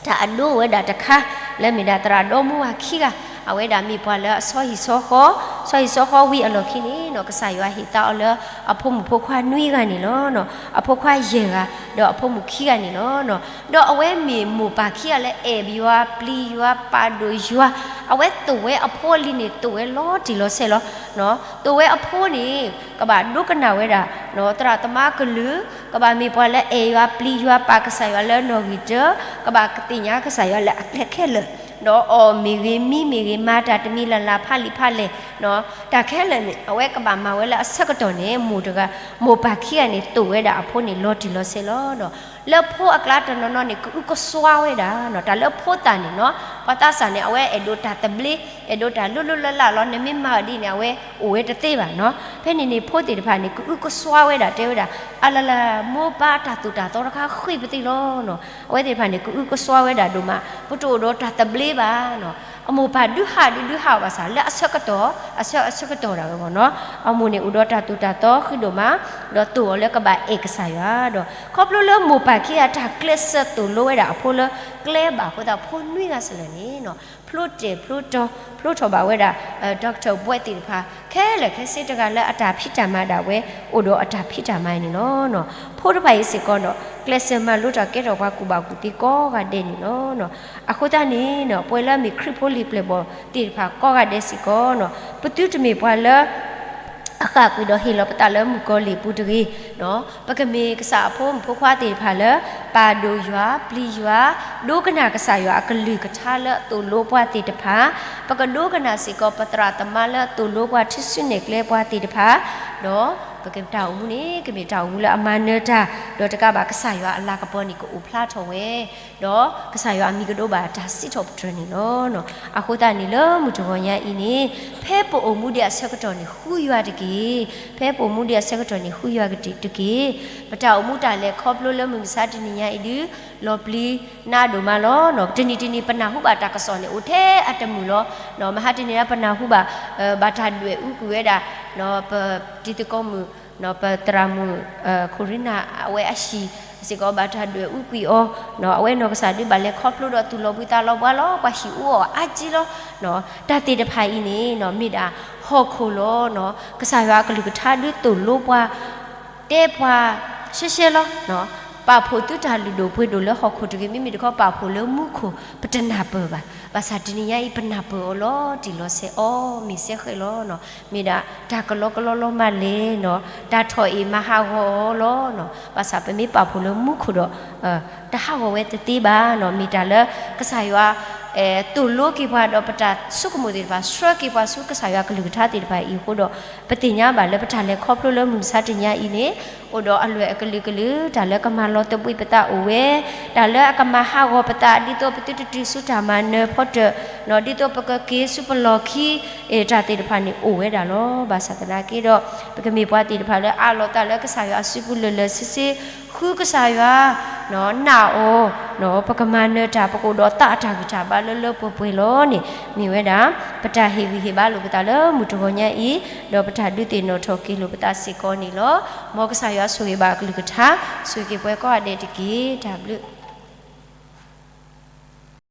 တၢ်အဒိဝဲဒၣ်တခါ လၢမ့ၢ်ဒၣ်သရၣ်ဒီမါဝၤခံဂၤ, အဝဲဒၣ်မ့ၢ်ပှၤလၢအဆီဟံၣ်ဆီဃီ, ဆီဟံၣ်ဆီဃီဝံၤအလီၢ်ခံန့ၣ် ကစၢ်ယွၤဟ့ၣ်သါအီၤလၢအဖိမုၣ်ဖိခွါနွံဂၤန့ၣ်လီၤ. အဖိခွါယဲၢ်ဂၤ ဒီးအဖိမုၣ်ခံဂၤန့ၣ်လီၤ. ဒီးအဝဲမ့ၢ်မိၢ်ပၢ်ခံဂၤလၢအဲၣ်ယွၤ ပျံၤယွၤ ပာ်ဒိၣ်ယွၤ, အဝဲသိၣ်ဝဲအဖိအလံၤန့ၣ် သိၣ်ဝဲလီၤတံၢ်လီၤဆဲးလီၤ. သိၣ်ဝဲအဖိန့ၣ် ကဘၣ်ဒိကနၣ်ဝဲဒၣ် သရၣ်သမါကလုၢ်, ကဘၣ်မ့ၢ်ပှၤလၢအဲၣ်ယွၤ ပျံၤယွၤ ပာ်ကစၢ်ယွၤလၢနီၣ်ဂံၢ်တၢ, ကဘၣ်သ့ၣ်ညါကစၢ်ယွၤလၢအကျဲခဲလၢာ်, ဒီးအီၣ်မ့ၢ်ဂ့ၤ မံမ့ၢ်ဂ့ၤ မၤတၢ်တမံၤလၢ်လၢ် ဖးလံာ်ဖးလဲၢ် တၢ်ခဲလၢာ်န့ၣ် အဝဲကဘၣ်မၤဝဲလၢအဆၢကတီၢ်န့ၣ် မိၢ်တဂၤ မိၢ်ပၢ်ခံဂၤန့ၣ် သိၣ်ဝဲဒၣ်အဖိန့ၣ် လီၤတံၢ်လီၤဆဲးလီၤ. ဒီးလၢဖိအကျါတနီၤနီၤန့ၣ် ကအုကစွါဝဲဒၣ် တၢ်လၢဖိသၣ်န့ၣ်နီၤ, ပှၤသးစၢ်န့ၣ် အဝဲအဲၣ်ဒိးတၢ်သဘျ့ အဲၣ်ဒိးတၢ်လိၤလိၤလၢ်လၢ်လီၤ, နမ့ၢ်မၤအီၤဒ်န့ၣ် အဝဲအိၣ်ဝဲတသ့ဘၣ်နီၤ. ဖဲန့ၣ်န့ၣ် ဖိသ့ၣ်တဖၣ်န့ၣ် ကအုကစွါဝဲဒၣ် တဲဝဲဒၣ် အလၢ်လၢ် မိၢ်ပၢ်တၢ်သိၣ်တၢ်သီတခါဃ့ၢ်ပသ့လီၤနီၤ. အဝဲသ့ၣ်တဖၣ်န့ၣ် ကအုကစွါဝဲဒၣ်ဒိၣ်မး, ပတအိၣ်ဒီးတၢ်သဘျ့ဘၣ်နီၤ. အမိၢ်ပၢ်ဒုးဟးဒုးဒုးဟးအီၤဘၣ်ဆၣ် လၢအဆၢကတီၢ် အဆၢအဆၢကတီၢ်ဒၣ်ဝဲမ့ၢ်နီၤ, အမိၢ်န့ၣ်အိၣ်ဒီးတၢ်သိၣ်တၢ်သီဃံးဒိၣ်မး, ဒီးသိၣ်အီၤလၢကဘၣ်အဲၣ်ကစၢ်ယွၤဒီး ခီဖျိလၢမိၢ်ပၢ်ခံဂၤတၢ်ကျဲးစၢးသိၣ်လိဝဲဒၣ်အဖိလၢကျဲဘၣ်အဃိသတး ဖိနွံဂၤစ့ၢ်ကီးန့ၣ်နီၤ ဖျိတဲာ်ဖျိတီၤ ဖျိထီၣ်ဘၣ်ဝဲဒၣ် doctor ဘွဲ့သ့ၣ်တဖၣ် ခဲလၢာ်ခဲဆ့ တဂၤလၢအတၢ်ဖံးတၢ်မၤဒၣ်ဝဲ အိၣ်ဒီးအတၢ်ဖံးတၢ်မၤအံၤန့ၣ်လီၤ. ဖိတဖၣ်အံၤစ့ၢ်ကီးနီၤ ကျဲးစၢးမၤလိတၢ်ကဲထီၣ်ပှၤကူၣ်ဘၣ်ကူၣ်သ့ကိးဂၤဒဲးန့ၣ်လီၤ. အဃိသတးန့ၣ်နီၤ ပဝဲလၢအမ့ၢ်ခရံာ်ဖိလံာ်ပျဲၢ်ဘီၣ်သ့ၣ်တဖၣ်ကိးဂၤဒဲးစ့ၢ်ကီးနီၤ ပသုတမ့ၢ်ပှၤလၢ အဃၣ်ကွံာ်ဒီးဟ့ၣ်လီၤပသးလၢမုၣ်ကီၤလံၢ်ပူၤတဂ့ၤ, ပကမ့ၢ်ကစၢ်အဖိမုၣ်ဖိခွါသ့ၣ်တဖၣ်လၢ ပာ်ဒိၣ်ယွၤ ပျံၤယွၤ, ဒိကနၣ်ကစၢ်ယွၤအကလုၢ်ကထါလၢအသိၣ်လိပှၤသ့ၣ်တဖၣ်, ပကဒိကနၣ်စ့ၢ်ကီးပသရၣ်သမါလၢအသိၣ်လိပှၤ ထုးစုနဲၣ်ကျဲပှၤသ့ၣ်တဖၣ်, ဒီးပကတၢ်အိၣ်မူန့ၣ် ကမ့ၢ်တၢ်အိၣ်မူလၢအမၤနၢၤတၢ် ဒီးတကးဘၣ်ကစၢ်ယွၤအလၤကပီၤန့ၣ် ကအိၣ်ဖျါထီၣ်ဝဲ ဒီးကစၢ်ယွၤအမံၤကဒိးဘၣ်တၢ်စံးထီၣ်ပတြၢၤန့ၣ်လီၤ. အဃိသတးန့ၣ်လၢမုၢ်တဂီၤညါအံၤန့ၣ် ဖဲပအိၣ်မူဒံးအဆၢကတီၢ်န့ၣ် ဃုယွၤတက့ၢ်. ဖဲပအိၣ်မူဒံးအဆၢကတီၢ်န့ၣ် ဃုယွၤတက့ၢ်. ပတၢ်အိၣ်မူတၢ်လဲၤခီဖျိလၢမုၢ်မဆါတနံၤညါအံၤဒုး လီၤပျံၤနးဒိၣ်မးလီၤ. တနံၤတနံၤပနၢ်ဟူဘၣ်တၢ်ကစီၣ်န့ၣ် အိၣ်ထဲအတမုာ်လီၤ. မဟါတနံၤညါပနၢ်ဟူဘၣ် ဘၣ်တၢ်ဒွဲၣ်အူကွံာ်ဝဲဒၣ် ပတံၤသကိးမုၣ် ပသရၣ်မုၣ် ခိၣ်ရံနၢ် အဝဲအဟံၣ်စ့ၢ်ကီး ဘၣ်တၢ်ဒွဲၣ်အူကွံာ်အီၤ, အဝဲနီၢ်ကစၢ်ဒုးဘၣ်လဲၤခီဖျိဒီးသူၣ်လီၤဘှံးသးလီၤဘှါလီၤ. ပှၤဟံၣ်အူအီၣ်အါကံလီၤ. တၢ်သ့ၣ်တဖၣ်အံၤန့ၣ် မ့ၢ်ဒၣ်ဟီၣ်ခိၣ်လီၤ. ကစၢ်ယွၤအကလုၢ်ကထါဒုးသိၣ်လိပှၤ တဲပှၤရှဲရှဲလီၤ. ပာ်ဖှိၣ်သုတၢ်လုၢ်ဒိၣ်ပှ့ၤဒိၣ်လၢဟီၣ်ခိၣ်တဂ့ၤ, မ့မ့ၢ်တခီပာ်ဖှိၣ်လၢမူခိၣ် ပတနၢ်ပၢၢ်ဘၣ်. ဘၣ်ဆၣ်တနံၤညါအံၤ ပနၢ်ပၢၢ်အီၤလီၤတံၢ်လီၤဆဲး အီၣ်မ့ၤစဲဃဲးလီၤနီၤ. မ့ၢ်ဒၣ်တၢ်ကလီကလီလီၤမးလဲၣ်နီၤ, တၢ်ထီၣ်အ့ၣ်မၤဟးဂီၤအီၤလီၤနီၤ. ဘၣ်ဆၣ်ပမ့ၢ်ပာ်ဖှိၣ်လၢမူခိၣ်ဒီး တဟးဂီၤဝဲတသ့ဘၣ်နီၤ. မ့ၢ်တၢ်လၢကစၢ်ယွၤ သိၣ်လိက့ၤပှၤဒီးပတၢ်ဆိကမိၣ်သ့ၣ်တဖၣ် ဆှၢက့ၤပှၤဆူကစၢ်ယွၤကလုၢ်ကထါသ့ၣ်တဖၣ်အံၤအဃိဒီး ပသ့ၣ်ညါဘၣ်လၢပတၢ်လဲၤခီဖျိလၢမုၢ်မဆါတနံၤညါအံၤန့ၣ် အိၣ်ဒီးအလွဲၢ်အကလုာ်ကလုာ်, တၢ်လၢကမၤလီၤသဘှံးပသးအိၣ်ဝဲ, တၢ်လၢအကမၤဟးဂီၤပသး ဒ်သိးပသုတတုၤဆူတၢ်မၤနၢၤဖီတၢၣ်နီၤ, ဒ်သိးပကက့ၤဆူပလီၢ်ခံ တၢ်သ့ၣ်တဖၣ်န့ၣ်အိၣ်ဝဲဒၣ်လီၤ. ဘၣ်ဆၣ်သနာ်က့ဒီး ပကမ့ၢ်ပှၤသ့ၣ်တဖၣ်လၢအးလီၤသးလၢကစၢ်ယွၤအစုပူၤလၢာ်လၢာ်ဆ့ဆ့, ဃုကစၢ်ယွၤ နာ်အီၤ, ပကမၤနၢၤတၢ်ပကအိၣ်ဒီးသးအတၢ်ဂံၢ်တၢ်ဘါလၢလၢပှဲၤပှဲၤလီၤန့ၣ် မ့ၢ်ဝဲဒၣ် ပတၢ်ဟ့ၣ်ဂံၢ်ဟ့ၣ်ဘါလိာ်ပသးလၢမုၢ်တဂီၤညါအံၤ, ဒီးပတၢ်ဒုးသ့ၣ်နီၣ်ထီၣ်က့ၤလိာ်ပသးစ့ၢ်ကီးန့ၣ်လီၤ. မ်ကစၢ်ယွၤဆိၣ်ဂ့ၤဘၣ်အကလုၢ်ကထါ, ဆိၣ်ဂ့ၤက့ၤပှၤကိးဂၤဒဲးတက့ၢ်. တၢ်ဘျုး